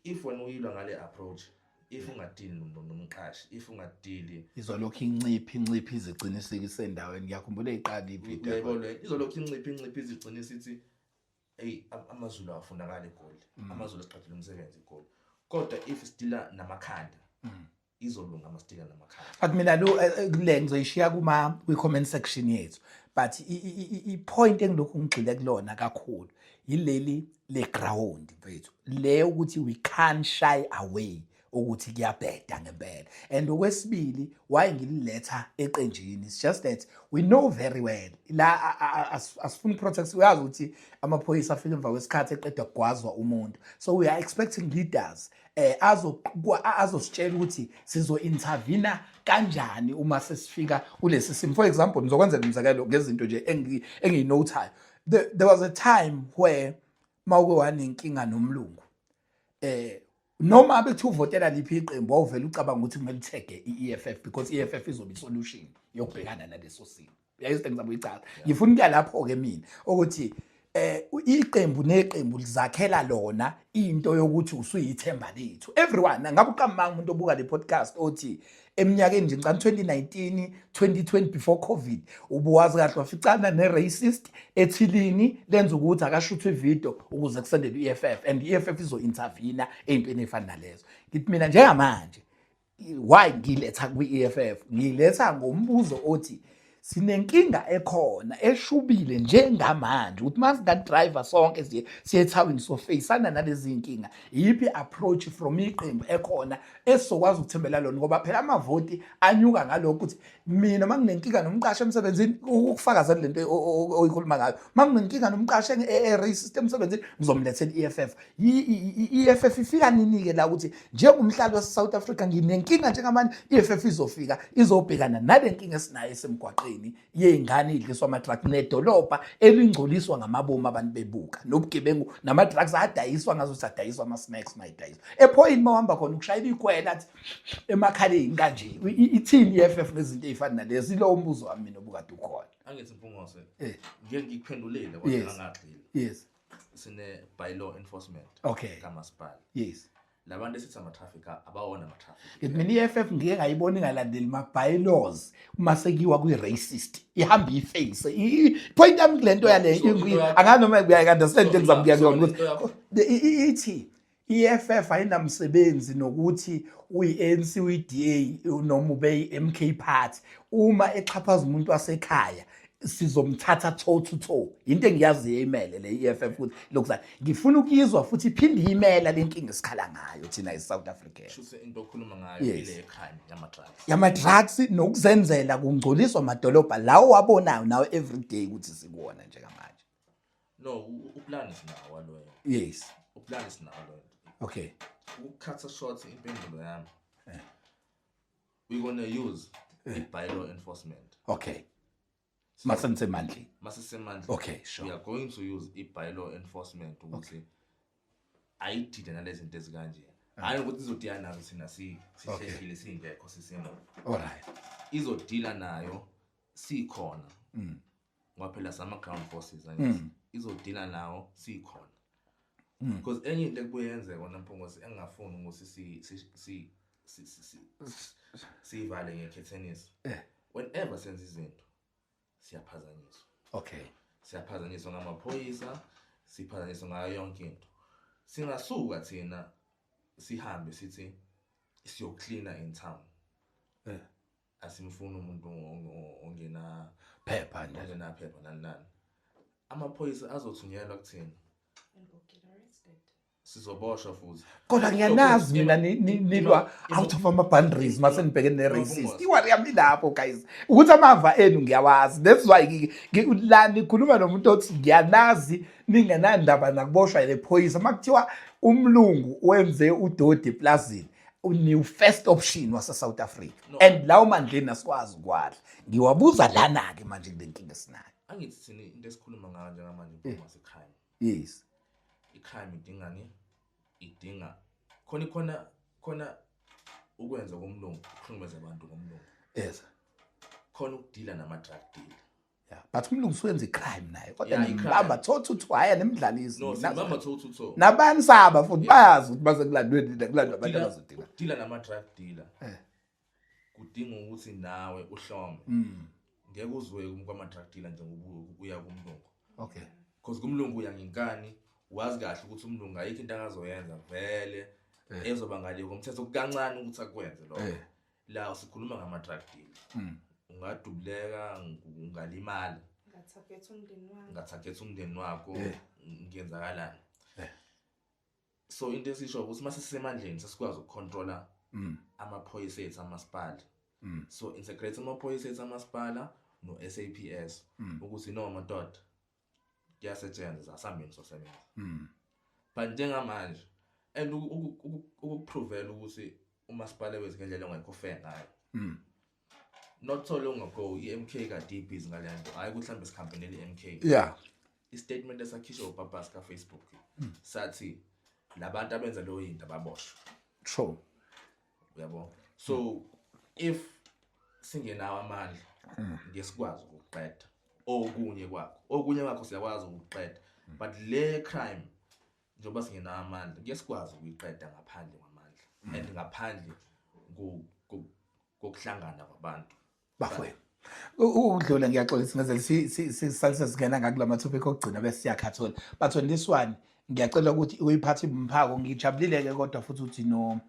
[SPEAKER 4] if wena uyilwa ngale approach, if ungadili nomqashi, if ungadili
[SPEAKER 2] Izolokhu inciphi inciphi, izigcina isendaweni. Ngiyakhumbula iqala ivideo.
[SPEAKER 4] Uyayibona le, izolokhu inciphi inciphi, izigcina isithi hey, amaZulu awafunakala eGoli, amaZulu asiqedile umsebenzi eGoli. Kodwa if sidila namakhanda, izolunga uma sidila namakhanda.
[SPEAKER 2] But mina lo kule ngizoyishiya kuma kwi-comment section yethu, but i-point engilokhu ngigxile kulona kakhulu yileli le ground, mfethu, le ukuthi we can't shy away ukuthi kuyabheda ngempela. And okwesibili, why ngililetha eqenjini, it's just that we know very well la asifuni protect. Uyazi ukuthi amaphoyisa afika emva kwesikhathi eqeda kugwazwa umuntu, so we are expecting leaders azositshela ukuthi sizo intervene kanjani uma sesifika kulesi simo. For example, ngizokwenzela umzekelo ngezinto nje engiyinotayo. There was a time where mawuke wanenkinga nomlungu, noma bethi uvotela liphi iqembu, wawuvela ucabanga ukuthi kumele uthege i-EFF because i-EFF izobe isolution yokubhekana naleso simo. Uyayizwa into engizama ukuyichaza? Ngifuna ukuya lapho-ke mina ukuthi iqembu neqembu lizakhela lona into yokuthi usuyithemba lethu. Everyone ngabe uqamba umuntu obuka le podcast othi eminyakeni nje ngicana 2019, 2020, before COVID, ubuwazi kahle waficana ne-racist ethilini lenza ukuthi akashuthwe ividiyo ukuze kusendelwe i-EFF and i-EFF izo-intervene ey'ntweni ey'fana nalezo. Ngithi mina njengamanje, why ngiletha kwi-EFF? Ngiletha ngombuzo othi Sinenkinga ekhona eshubile njengamanje ukuthi uma singadriver sonke siye siye ethawini sofeyisana nalezi nkinga. Yiphi approach from iqembu ekhona esizokwazi ukuthembela lona, ngoba phela amavoti anyuka ngalokho ukuthi mina uma nginenkinga nomqashi emsebenzini, ukufakaza lento oyikhuluma ngayo, uma nginenkinga nomqashi e-racist emsebenzini ngizomlethela i-EFF. I-EFF ifika nini-ke la ukuthi njengomhlali wase-South Africa nginenkinga njengamanje, i-EFF izofika izobhekana nale nkinga esinayo esemgwaqeni yey'ngane idliswa ama-drugs nedolobha elingcoliswa ngamabomu abantu bebuka nobugebengu nama-drugs adayiswa ngazuthi adayiswa ama-snacks mayidayiswa ephoyini. Uma uhamba khona ukushayela ikhwela athi emakhaleni kanje. Ithini i-EFF ngezinto ey'fana nalezo? Ilowo mbuzo wami mina obukade ukhona.
[SPEAKER 4] Angithi Mpungose, ngeke ngikuphendulile kodwa ngangagxili. Sine bylaw enforcement kamasipala. Labantu esithi ama-traffic abawona ama-traffic.
[SPEAKER 2] Ngithi mina i-EFF ngike ngayibona ingalandeli ma-bylaws uma sekuyiwa kwi-racist, ihamba iface. I-point yami kule nto yale, angazi noma uyayi-understand into engizama ukuya kuyona, ukuthi ithi i-EFF ayinamsebenzi nokuthi uyi-ANC, uyi-DA noma ube i-MK Party. Uma exhaphaza umuntu wasekhaya sizomthatha toe to toe. Into engiyaziyo imele le EFF ukuthi lokhu ngifuna ukuyizwa futhi iphinde iyimela le nkinga esikhala ngayo thina as South Africans.
[SPEAKER 4] Shuthi into okhuluma ngayo ile crime yama-drugs.
[SPEAKER 2] Yama-drugs nokuzenzela kungcoliswa amadolobha lawo wabonayo nawe every day ukuthi sikuwona njengamanje.
[SPEAKER 4] No, uplan sinawo waloyo. Uplan sinawo loyo. Ukukhatha short impendulo yami, we gonna use i-bylaw enforcement.
[SPEAKER 2] Okay, masensemandleni.
[SPEAKER 4] Masisemandleni.
[SPEAKER 2] Okay, sure.
[SPEAKER 4] We are going to use i-bylaw enforcement ukuthi ayidile nalezi zinto ezikanje, hhayi ukuthi izodila nazo thina sihlehlile singekho sisemuva.
[SPEAKER 2] All right.
[SPEAKER 4] Izodila nayo sikhona, ngoba phela sama-ground forces angithi izodila nawo sikhona, because enye into ekubuye yenzeka kona Mpungose engingafuni ukuthi siyivale ngekhethenisi, whenever senza izinto siyaphazanyiswa. Siyaphazanyiswa ngamaphoyisa, siphazanyiswa ngayo yonke into. Singasuka thina sihambe sithi siyoklina in town, asimfuni umuntu ongena
[SPEAKER 2] phepha nje.
[SPEAKER 4] Ongenaphepha nani nani, amaphoyisa azothunyelwa kuthina.
[SPEAKER 3] And we'll get arrested.
[SPEAKER 4] Sizoboshwa futhi.
[SPEAKER 2] Kodwa ngiyanazi mina nilwa out of ama-boundaries mase nibhekene ne-racist. I-worry yami ilapho guys, ukuthi amava enu ngiyawazi. That's why la nikhuluma nomuntu othi ngiyanazi ningenandaba nakuboshwa le phoyisa. Uma kuthiwa umlungu wenze udodi eplazini, new first option wase-South Africa.
[SPEAKER 4] No.
[SPEAKER 2] And lawo mandleni asikwazi ukwadla. Ngiwabuza lana-ke manje kule nkinga esinayo.
[SPEAKER 4] Angithi thina into esikhuluma ngayo njengamanje, Mpungose, i-crime. I-crime idingani? Idinga khona ukwenza komlungu, ukuhlukumeza abantu ngomlungu. Khona ukudila nama-drug dealer.
[SPEAKER 2] Yeah, but umlungu usuwenza i-crime naye kodwa
[SPEAKER 4] Yeah, i-crime.
[SPEAKER 2] nimbamba toe to toe, hhayi nimdlalisi.
[SPEAKER 4] No, simbamba toe to toe.
[SPEAKER 2] Nabanisaba futhi bayazi ukuthi base kulandweni kulandwa abantu abazodila.
[SPEAKER 4] Ukudila nama-drug dealer kudinga ukuthi nawe uhlome. Ngeke uzwe kwama-drug dealer njengoba uya kumlungu, because kumlungu uya ngenkani, wazi kahle ukuthi umlungu ayikho into akazoyenza vele ezoba ngale komthetho, kukancane ukuthi akwenze lokho. La sikhuluma ngama-drug dealer, ungadubuleka, ungalimala.
[SPEAKER 3] Ngatargetha umndeni wami.
[SPEAKER 4] Ungatargetha umndeni wakho, ngenzakalani. So into esisho ukuthi mase sisemandleni sesikwazi ukucontrola amaphoyisa ethu amasipala, so integrate amaphoyisa ethu amasipala no-SAPS ukuthi no madoda, kuyasetshenzwa, asihambeni sosebenza. But njengamanje and ukuprovela ukuthi umasipala wethu ngendlela ongekho fair ngayo, not so long ago i-MK kade ibhizi ngale nto, hhayi ukuthi mhlawumbe sikhampenele i-MK. I-statement esakhishwa ubabhasi ka-Facebook sathi labantu abenza leyo yinto ababoshwe. Uyabo, so if singenawo amandla ngeke sikwazi ukuqeda okunye kwakho, okunye kwakho siyakwazi ukuqeda, but le crime njengoba singenawo amandla ngeke sikwazi ukuyiqeda ngaphandle kwamandla and ngaphandle kokuhlangana kwabantu.
[SPEAKER 2] Bafowethu, ukudlula ngiyaxolisa ngezele sisalise singena ngakula ma-topic okugcina bese siyakhathola, but on this one ngiyacela ukuthi uyiphathe imphako. Ngijabulile-ke kodwa futhi ukuthi no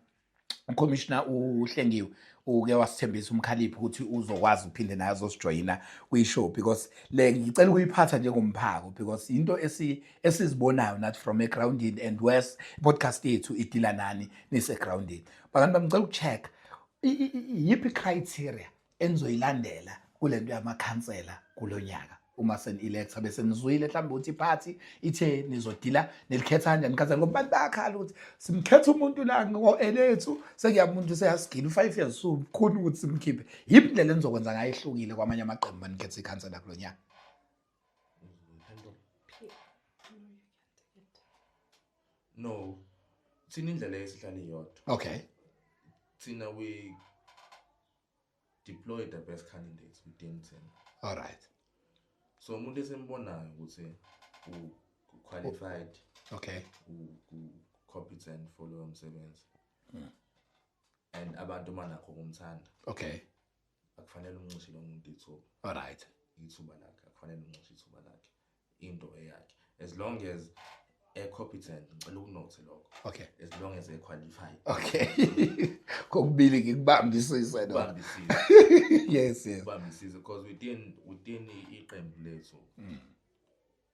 [SPEAKER 2] Ucommissioner uHlengiwe uke wasithembisa uMkhaliphi ukuthi uzokwazi uphinde naye azosijoyina kwi-show, because le ngicela ukuyiphatha njengomphako, because into esizibonayo nathi from egroundini, and west podcast yethu idila nani nisegroundini. Bangani bami, ngicela ukucheck yiphi criteria enizoyilandela kule nto yamakhansela kulo nyaka uma seni-electa, bese nizwile mhlawumbe ukuthi iphathi ithe nizodila nelikhetha kanjani ikhansela, ngoba abantu bayakhala ukuthi simkhetha umuntu la ngo-elethu sekuyamuntu seyasigila u-5 years, sukhona ukuthi simkhiphe. Yiphi indlela enizokwenza ngayo ehlukile kwamanye amaqembu manikhetha ikhansela kulo nyaka?
[SPEAKER 4] No, thina indlela esihlala iyodwa. Thina we deploy the best candidates within thina.
[SPEAKER 2] All right.
[SPEAKER 4] So umuntu esimbonayo ukuthi u-qualified, u-competent for loyo msebenzi, and abantu banakho ukumthanda, akufanele umncishe lo muntu ithuba.
[SPEAKER 2] All right.
[SPEAKER 4] Ithuba lakhe, akufanele umncishe ithuba lakhe, into eyakhe, as long as e-competent. Ngicela ukunothe lokho. As long as e-qualified.
[SPEAKER 2] Okay, kokubili ngikubambisise lo.
[SPEAKER 4] Ubambisise.
[SPEAKER 2] Yes.
[SPEAKER 4] Ubambisise, because within iqembu lethu,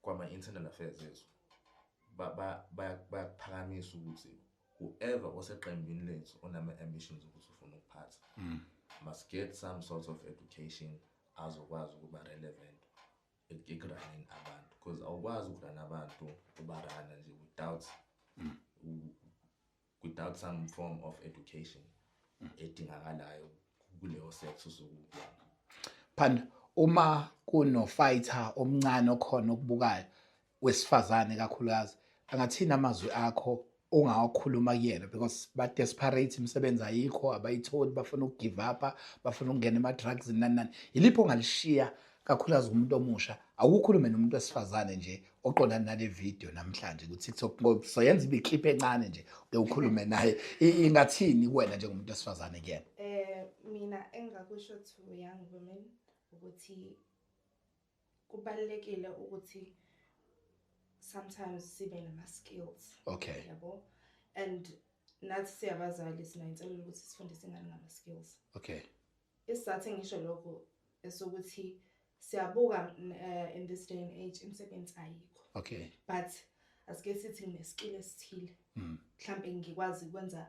[SPEAKER 4] kwama-internal affairs ethu, bayakuphakamisa ukuthi whoever oseqembini lethu onama-ambitions ukuthi ufuna ukuphatha must get some sort of education azokwazi ukuba relevant ekurunning abantu, because awukwazi ukuruna abantu, ubaruna nje without some form of education edingakalayo kuleyo sector osukuyona.
[SPEAKER 2] Phanda, uma kuno fighter omncane okhona okubukayo wesifazane kakhulukazi, angathini amazwi akho ongawakhuluma kuyena, because ba desperate, imisebenzi ayikho, abayitholi, bafuna ukugive up, bafuna ukungena ema drugs, nani nani, yilipho ongalishiya kakhulukazi kumuntu omusha? Awukhulume nomuntu wesifazane nje oqondana nale video namhlanje ku TikTok, ngoba soyenza ibe clip encane nje, uke ukhulume naye. Ingathini kuwena njengomuntu wesifazane kuyena?
[SPEAKER 3] Mina engakusho to young women ukuthi kubalulekile ukuthi sometimes sibe nama skills. Yabo, and nathi siyabazali sinayinselelo ukuthi sifundise ingane ngama skills. Isizathu engisho lokho esokuthi siyabuka in this day and age imisebenzi ayikho. But asike sithi ngine-skill esithile, mhlambe ngikwazi ukwenza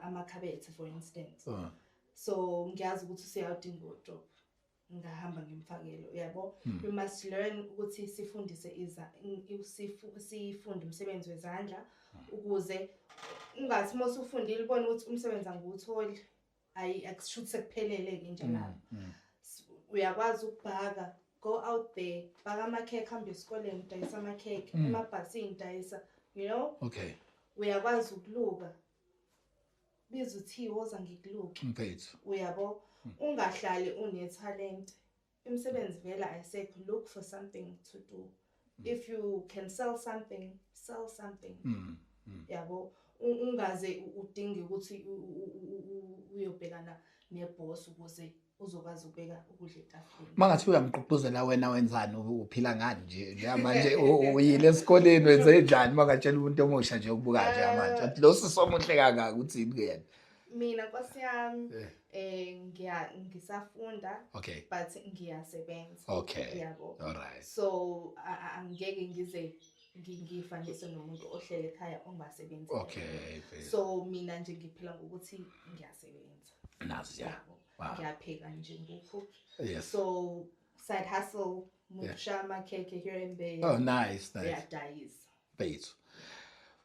[SPEAKER 3] amakhabethe, for instance. So ngiyazi ukuthi usiyawudinga wardrobe, ngahamba ngimfakele, uyabo. We must learn ukuthi sifundise sifunde umsebenzi wezandla, ukuze ungathi uma usufundile ubone ukuthi umsebenzi angiwutholi, ayi, akusho ukuthi sekuphelele ke nje lapho. Uyakwazi ukubhaka, go out there, bhaka amakhekhe, hamba esikoleni, dayisa amakhekhe, emabhasini dayisa. Uyakwazi ukuluka, biza uthi woza ngikuluke.
[SPEAKER 2] Mfethu.
[SPEAKER 3] Uyabo, ungahlali une-talent, imisebenzi vele ayisekho. Look for something to do. If you can sell something, sell something. Yabo, ungaze udinge ukuthi uyobhekana neboss ukuze uzokwazi ukubeka ukudla etafuleni.
[SPEAKER 2] Mangathi uyamgqugquzela wena, wenzani? Uphila ngani nje njengamanje? Uyile esikoleni, wenze njani? Mangatshela umuntu omusha nje ukubuka njengamanje, athi lo sisi omuhle kangaka, uthini kuyena?
[SPEAKER 3] Mina, nkosi yami, ngiya ngisafunda, but ngiyasebenza. Yabo.
[SPEAKER 2] All right.
[SPEAKER 3] So angeke ngize ngifanise nomuntu ohlele ekhaya ongasebenzi. So mina nje ngiphila ngokuthi ngiyasebenza.
[SPEAKER 2] Nazi ya.
[SPEAKER 3] Yabo. Ngiyapheka nje, ngucook. So side hustle, ngishaya amakhekhe here and there.
[SPEAKER 2] Oh, nice, nice.
[SPEAKER 3] Uyadayisa.
[SPEAKER 2] Mfethu.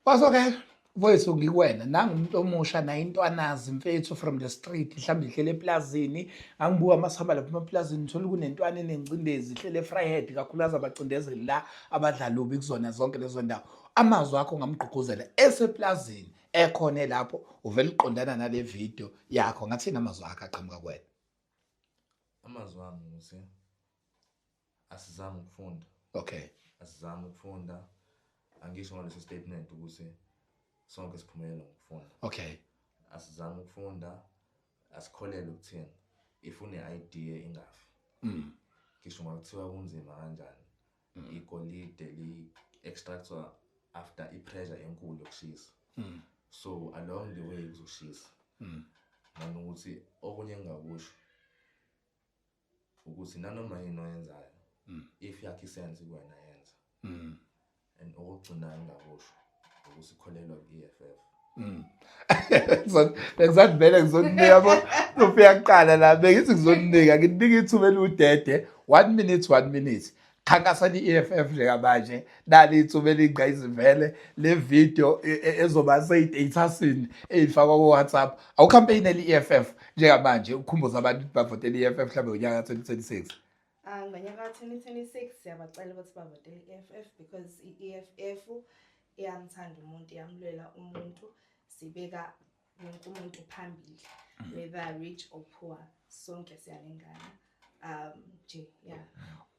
[SPEAKER 2] Baso-ke mfowethu, ngikuwena nangumuntu omusha naye intwanazi mfethu from the street, mhlawumbe ihlele eplazini. Angibuka masihamba lapha emaplazini, ngithola kunentwana enengcindezi, ihlele eVryheid, kakhulukazi abacindezeli la abadla lubi kuzona zonke lezo ndawo. Amazwi akho ngamgqugquzela eseplazini ekhona lapho uvela uqondana nale video yakho, ngathini amazwi akho aqhamuka kuwena?
[SPEAKER 4] Amazwi ami ukuthi asizame ukufunda. Asizame ukufunda. Angisho ngaleso statement ukuthi sonke siphumelela ngokufunda. Asizame ukufunda, asikholele ukuthini if une-idea ingafi. Ngisho ngakuthiwa kunzima kanjani, igolide li-extractwa after i-pressure enkulu yokushisa. So along the way kuzoshisa. Nanokuthi okunye engingakusho ukuthi nanoma yini oyenzayo, if yakho isense kuwena, yenza. And okugcina engingakusho ukuthi kholelwa ku-EFF.
[SPEAKER 2] So bengisathi vele ngizokunika bo, ufika kuqala la, bengithi ngizokunika, ngikunika ithuba eludede, 1 minute, 1 minute. Khankasani i-EFF njengamanje, nali ithuba elingqayizivele le video ezoba seyi-statusini eyifakwa ku-WhatsApp. Awucampaignele i-EFF njengamanje, ukhumbuze abantu ukuthi bavotele i-EFF mhlawumbe ngonyaka ka-2026.
[SPEAKER 3] Ah, ngonyaka ka-2026 siyabacela ukuthi bavotele i-EFF because i-EFF iyamthanda umuntu, iyamlwela umuntu, sibeka wonke umuntu phambili, whether rich or poor, sonke siyalingana. Nje, yeah.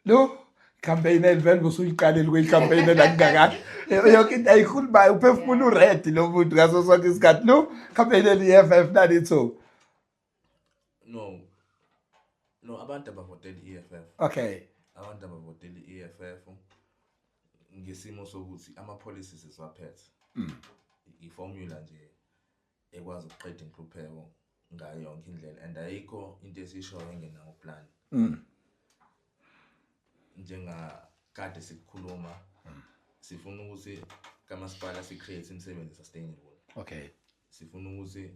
[SPEAKER 2] Lo campaign elivele usuyiqalile kuyi-campaign elakungakani yonke into ayikhulumayo, uphefumula u-red lo muntu ngaso sonke isikhathi. Lo campaign eli-EFF, nali ithuba.
[SPEAKER 4] No, abantu abavotela i-EFF. Abantu abavotela i-EFF ngesimo sokuthi ama-policies esiwaphethe, i-formula nje ekwazi ukuqeda inhlupheko ngayo yonke indlela, and ayikho into esiyishoyo engenawo plan. Njengakade sikukhuluma, sifuna ukuthi kamasipala si-create imisebenzi sustainable. Sifuna ukuthi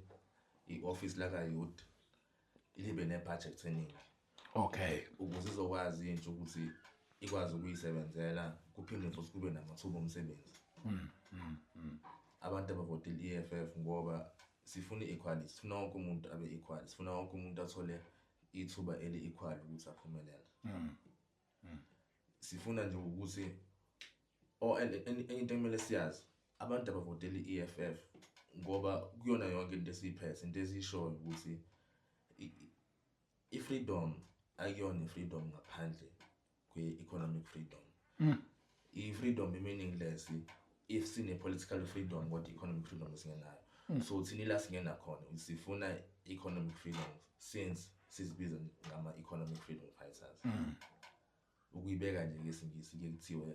[SPEAKER 4] i-office laka youth libe ne-budget eningi ukuze izokwazi intsha ukuthi ikwazi ukuyisebenzela, kuphinde futhi kube namathuba omsebenzi. Abantu abavotela i-EFF ngoba sifuna i-equality, sifuna wonke umuntu abe equal, sifuna wonke umuntu athole ithuba eli-equal ukuthi aphumelele. Sifuna nje ukuthi, oh, and enye into ekumele siyazi, abantu abavotela i-EFF ngoba kuyona yonke into esiyiphethe, into esiyishoyo ukuthi i-freedom akuyona i-freedom ngaphandle kwe-economic freedom. I-freedom i-meaningless if sine-political freedom kodwa i-economic freedom singenayo. So thina ila singena khona, sifuna economic freedom since sizibiza ngama-economic freedom fighters. Ukuyibeka nje ngesingisi, kuye kuthiwe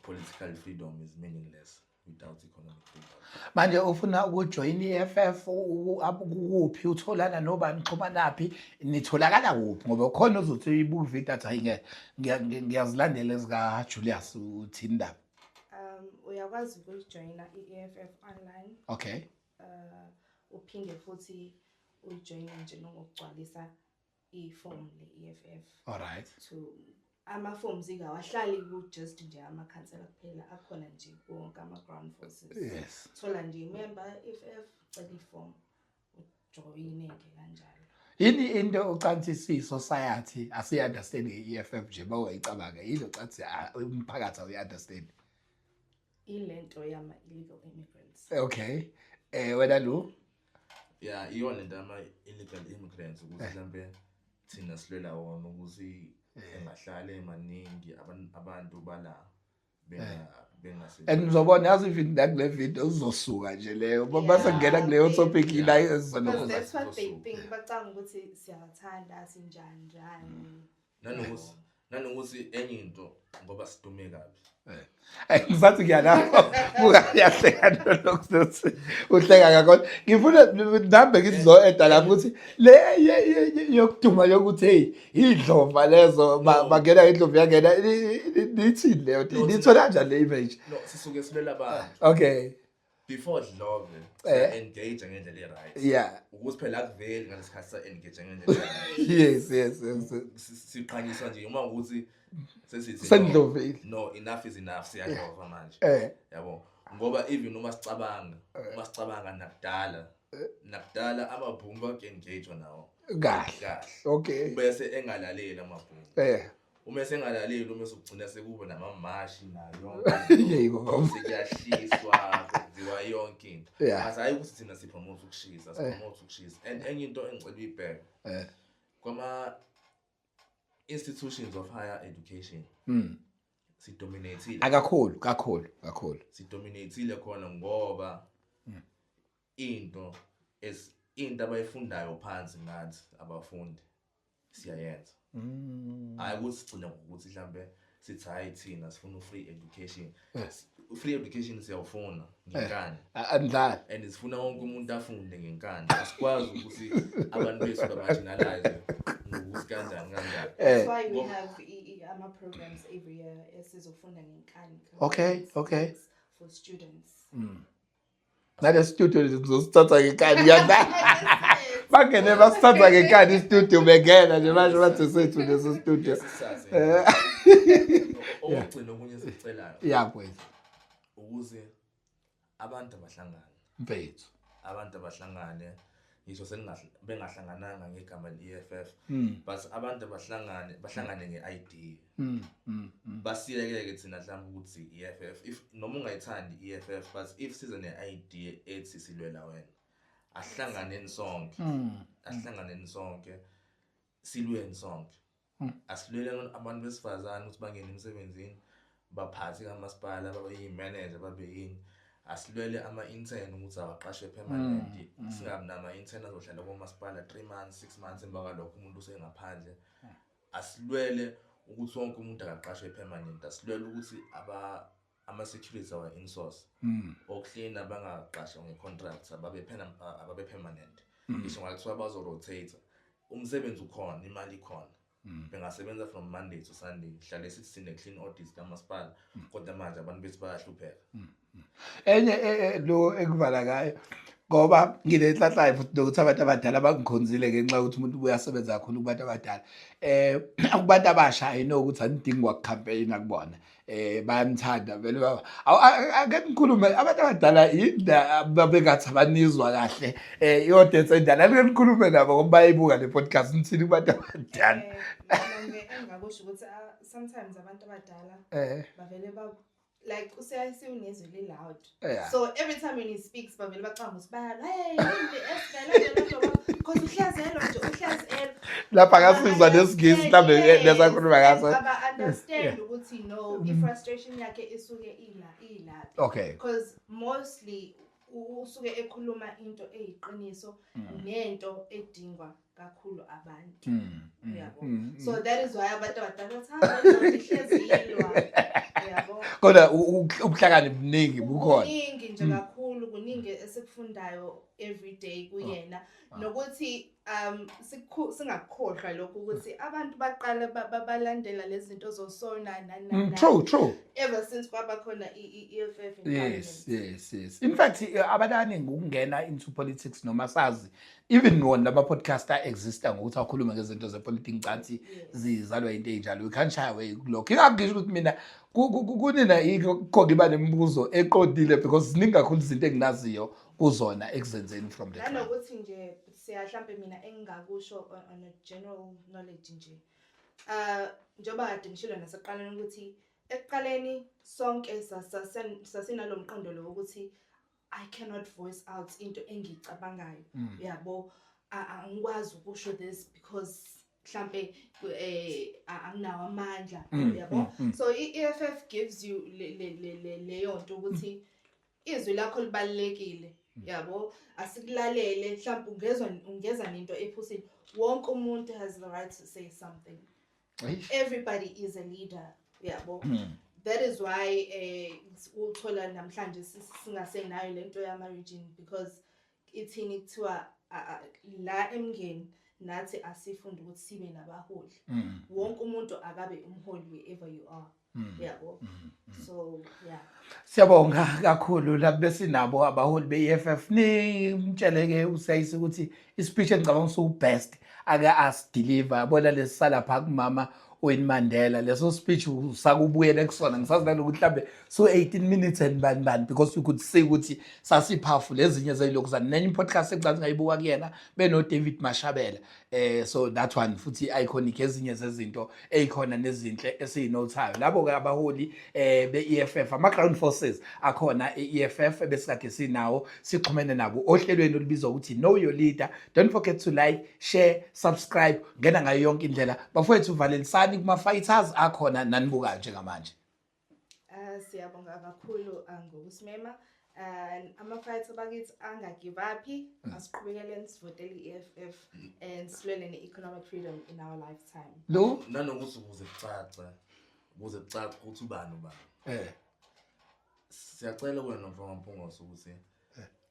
[SPEAKER 4] political freedom is meaningless without economic freedom.
[SPEAKER 2] Manje ufuna ukujoyina i-EFF, kuphi utholana nobani, xhumanaphi, nitholakala kuphi? Ngoba khona uzothi uyibuka ividiyo athi, hayi, ngiyazilandela ezika Julius, uthini indaba?
[SPEAKER 3] Uyakwazi ukuyijoyina i-EFF online. Uphinde futhi uyijoyine nje nongokugcwalisa iform le-EFF.
[SPEAKER 2] All right.
[SPEAKER 3] To ama-forms ingawahlali ku-just nje amakhansela kuphela, akhona nje kuwonke ama-ground forces. Thola nje i-member EFF, cela iform, ujoyine-ke kanjalo.
[SPEAKER 2] Yini into ocansi society asiyi-understand nge-EFF nje, bawayicabanga, yini ocansi umphakathi awuyi-understand?
[SPEAKER 3] Ilento yama-illegal immigrants.
[SPEAKER 2] Okay, wena lu?
[SPEAKER 4] Yeah, iyona lento ama-illegal immigrants, ukuthi mhlampe thina silwela wona ukuthi engahlali emaningi, abantu bala bengase
[SPEAKER 2] And ngizobona, yazi, even nakule video uzosuka nje leyo base ngena kuleyo topic ila
[SPEAKER 3] ezizolokhu. Because that's what they think, bacanga ukuthi siyabathanda, sinjani njani.
[SPEAKER 4] Nanokuthi enye into, ngoba sidume kabi.
[SPEAKER 2] Ngisathi ngiyalapho, buka uyahleka nolokuthi uhleka kakhona. Ngifuna nambe ngithi zo-eda lapho ukuthi le yokuduma yokuthi hey, idlova lezo bangena indlovu yangena, nithini leyo?
[SPEAKER 4] No,
[SPEAKER 2] nithola kanjani le image?
[SPEAKER 4] No, sisuke silwela abantu. Before dlove, engage ngendlela e-right. Ukuthi phela akuveli ngalesikhathi sa-engage ngendlela e-right.
[SPEAKER 2] yes yes yes
[SPEAKER 4] Siqhanyiswa nje uma ukuthi sesithi
[SPEAKER 2] Sendlovile.
[SPEAKER 4] No, enough is enough, siyadlova manje. Yabo, ngoba even uma sicabanga nakudala amabhungu aku-engage nawo
[SPEAKER 2] kahle.
[SPEAKER 4] Kahle. Bese engalaleli amabhungu. Uma esengalaleli, uma sokugcina sekuba namamashi nayo
[SPEAKER 2] Yebo, baba.
[SPEAKER 4] Sekuyashiswa, kwenziwa yonke into. But hayi ukuthi thina sipromote ukushisa, sipromote ukushisa. And enye into engicela uyibheke, kwama institutions of higher education, sidominatile.
[SPEAKER 2] Akakhulu, kakhulu, kakhulu.
[SPEAKER 4] Sidominatile khona ngoba into abayifundayo phansi ngathi abafundi siyayenza. Hayi ukuthi sigcine ngokuthi mhlambe Sithi hayi, thina sifuna u-free education. Free education siyawufuna ngenkani.
[SPEAKER 2] Andlali.
[SPEAKER 4] And sifuna wonke umuntu afunde ngenkani. Asikwazi ukuthi abantu bethu bamarginalize ngokuthi kanjani kanjani.
[SPEAKER 3] That's why we have ama-programs every year esizofunda ngenkani. For students.
[SPEAKER 2] Nale studio ngizosithatha ngenkani yana. Bangene basithatha ngenkani istudio, bengena nje manje bathi sethu leso studio.
[SPEAKER 4] Sisithathe. Okugcina, okunye esikucelayo
[SPEAKER 2] Ya kwethu.
[SPEAKER 4] Ukuze abantu abahlangane.
[SPEAKER 2] Mfethu.
[SPEAKER 4] Abantu abahlangane, ngisho bengahlangananga ngegama le-EFF, but abantu abahlangane, bahlangane nge-idea. Basiyekeke thina mhlawumbe ukuthi i-EFF, if noma ungayithandi i-EFF, but if size ne-idea ethi silwela wena, asihlanganeni sonke. Asihlanganeni sonke, silweni sonke. Asilwele abantu besifazane ukuthi bangene emsebenzini, baphathe kamasipala, babe yi-manager, babe yini. Asilwele ama-intern ukuthi awaqashwe permanent, singabi nama-intern azohlala komasipala 3 months, 6 months, emva kwalokho umuntu usengaphandle. Asilwele ukuthi wonke umuntu akaqashwe permanent. Asilwele ukuthi ama-security awa-insource, oklina bangaqashwa nge-contract, ababe permanent. Ngisho ngathiwa bazo-rotate, umsebenzi ukhona, imali ikhona, bengasebenza from Monday to Sunday. Hlale sithi sine-clean audit kamasipala, kodwa manje abantu bethu bayahlupheka.
[SPEAKER 2] Enye lo ekuvala ngayo, ngoba nginenhlanhla futhi nokuthi abantu abadala bangikhonzile, ngenxa yokuthi umuntu uyasebenza kakhulu kubantu abadala, kubantu abasha, I know ukuthi anidingi kwakucampaign kubona, bayamthanda vele baba. Ake nikhulume, abantu abadala yinda babengathi abanizwa kahle i-audience endala. Ake nikhulume nabo ngoba bayayibuka le podcast. Nithini kubantu abadala?
[SPEAKER 3] Mina nje engingakusho ukuthi sometimes abantu abadala bavele ba like uCIC unezwi li-loud. So every time when he speaks, bavele bacanga ukuthi bayalwa, hey, yini esivele, because uhlazelwa nje, uhlazelwa.
[SPEAKER 2] Lapha akasizwa nesiNgisi mhlawumbe lesakhuluma ngaso.
[SPEAKER 3] Aba-understand ukuthi no, i-frustration yakhe isuke ila ilaphi. Because mostly usuke ekhuluma into eyiqiniso nento edingwa kakhulu abantu, uyabo. So that is why abantu abadala bathi, "Hayi, ihlezi ilwa," uyabo.
[SPEAKER 2] Kodwa ubuhlakani buningi bukhona.
[SPEAKER 3] Kuningi nje kakhulu, kuningi esikufundayo every day kuyena, nokuthi singakukhohlwa lokhu ukuthi abantu baqala balandela lezi zinto zosona nani nani nani.
[SPEAKER 2] True true
[SPEAKER 3] Ever since kwaba khona i-EFF in parliament.
[SPEAKER 2] Yes, in fact abantu abaningi ukungena into politics, noma sazi even wona lama podcaster exista ngokuthi akhulume ngezinto zepolitiki, ngicathi zizalwa into ey'njalo. We can't shy away kulokho. Ingakho ngisho ukuthi mina kunina yikho ngiba nemibuzo eqondile, because ziningi kakhulu izinto enginaziyo kuzona ekuzenzeni from the ground.
[SPEAKER 3] Nanokuthi nje siya mhlambe mina engingakusho on a general knowledge nje, njengoba kade ngishilo nasekuqaleni ukuthi ekuqaleni sonke sasinalo mqondo lo ukuthi I cannot voice out into engiyicabangayo, uyabo. Angikwazi ukusho this because mhlambe anginawo amandla, uyabo. So i-EFF gives you leyo nto ukuthi izwi lakho libalulekile, yabo. Asikulalele, mhlawumbe ungeza nento ephusile. Wonke umuntu has the right to say something.
[SPEAKER 2] Eish.
[SPEAKER 3] Everybody is a leader, yabo. That is why uthola namhlanje singasenayo lento yama region, because ithini kuthiwa la emngeni nathi asifunde ukuthi sibe nabaholi. Wonke umuntu akabe umholi wherever you are, yabo. So yeah.
[SPEAKER 2] Siyabonga kakhulu lapho besinabo abaholi be-EFF. Nimtshele-ke usayisi ukuthi ispeech engicabanga usu-best ake asideliver, yabona lesisala pha kumama Winnie Mandela, leso speech usakubuyele kusona. Ngisazi nalokuthi mhlambe so 18 minutes and bani bani, because you could see ukuthi sasipowerful. Ezinye zeyilokhu zani nenye podcast engicathi ngayibuka kuyena beno David Mashabela, so that one futhi iconic. Ezinye zezinto eyikhona nezinhle esiyinothayo labo ke abaholi be-EFF, ama ground forces akhona e-EFF besikade sinawo, sixhumene nabo ohlelweni olubizwa ukuthi Know Your Leader. Don't forget to like, share, subscribe, ngena ngayo yonke indlela. Bafowethu, valelisani kuma fighters akhona nanibukayo njengamanje.
[SPEAKER 3] Siyabonga kakhulu ngokusimema. Ama-fighter bakithi angagive up, asiqhubekeleni sivotele i-EFF and silwele ne-economic freedom in our lifetime.
[SPEAKER 2] Lo
[SPEAKER 4] Nanokuthi ukuze kucace. Ukuze kucace ukuthi ubani ubani. Siyacela kuwena mfana Mpungose ukuthi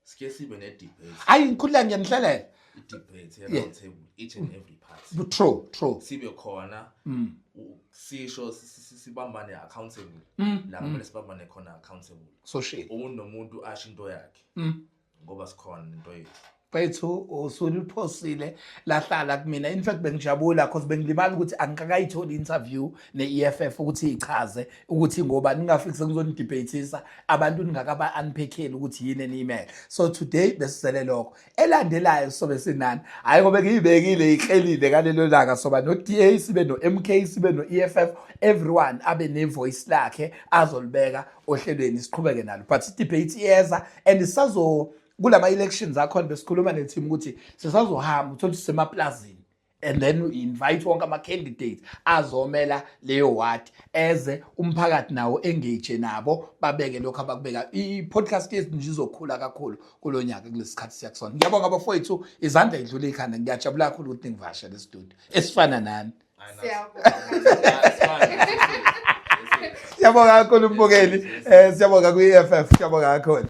[SPEAKER 4] sike sibe ne-debate.
[SPEAKER 2] Hayi, ngikhulula, ngiyanihlelela.
[SPEAKER 4] I-debate ye-round table, each and every party.
[SPEAKER 2] True true
[SPEAKER 4] Sibe khona, sisho, sibambane accountable la kumele sibambane khona accountable.
[SPEAKER 2] Social.
[SPEAKER 4] Umuntu nomuntu asho into yakhe, ngoba sikhona into yethu.
[SPEAKER 2] Mfethu, usuliphosile lahlala kumina. In fact, bengijabula cause bengilimala ukuthi angikakayitholi interview ne-EFF ukuthi ichaze ukuthi ngoba ningafiki sengizonidebatisa abantu, ningakaba unpackeli ukuthi yini eniyimele. So today besizele lokho, elandelayo sobe sinani. Hhayi, ngoba ngiyibekile, ihlelile ngalelo langa, soba no-DA, sibe no-MK, sibe no-EFF, everyone abe ne-voice lakhe azolibeka ohlelweni, siqhubeke nalo. But i-debate iyeza and sisazo kulama elections akhona. Besikhuluma ne-team ukuthi sisazohamba, uthole ukuthi sisemaplazini and then we invite wonke ama-candidates azomela leyo ward, eze umphakathi nawo engage nabo, babeke lokhu abakubeka. I-podcast yethu nje izokhula kakhulu kulo nyaka, kulesi sikhathi siyakusona. Ngiyabonga abafowethu, izandla idlula ikhanda. Ngiyajabula kakhulu ukuthi ningivashe le studio esifana nani.
[SPEAKER 3] Siyabonga.
[SPEAKER 2] Siyabonga kakhulu, mbukeli. Siyabonga kwi-EFF, siyabonga kakhulu.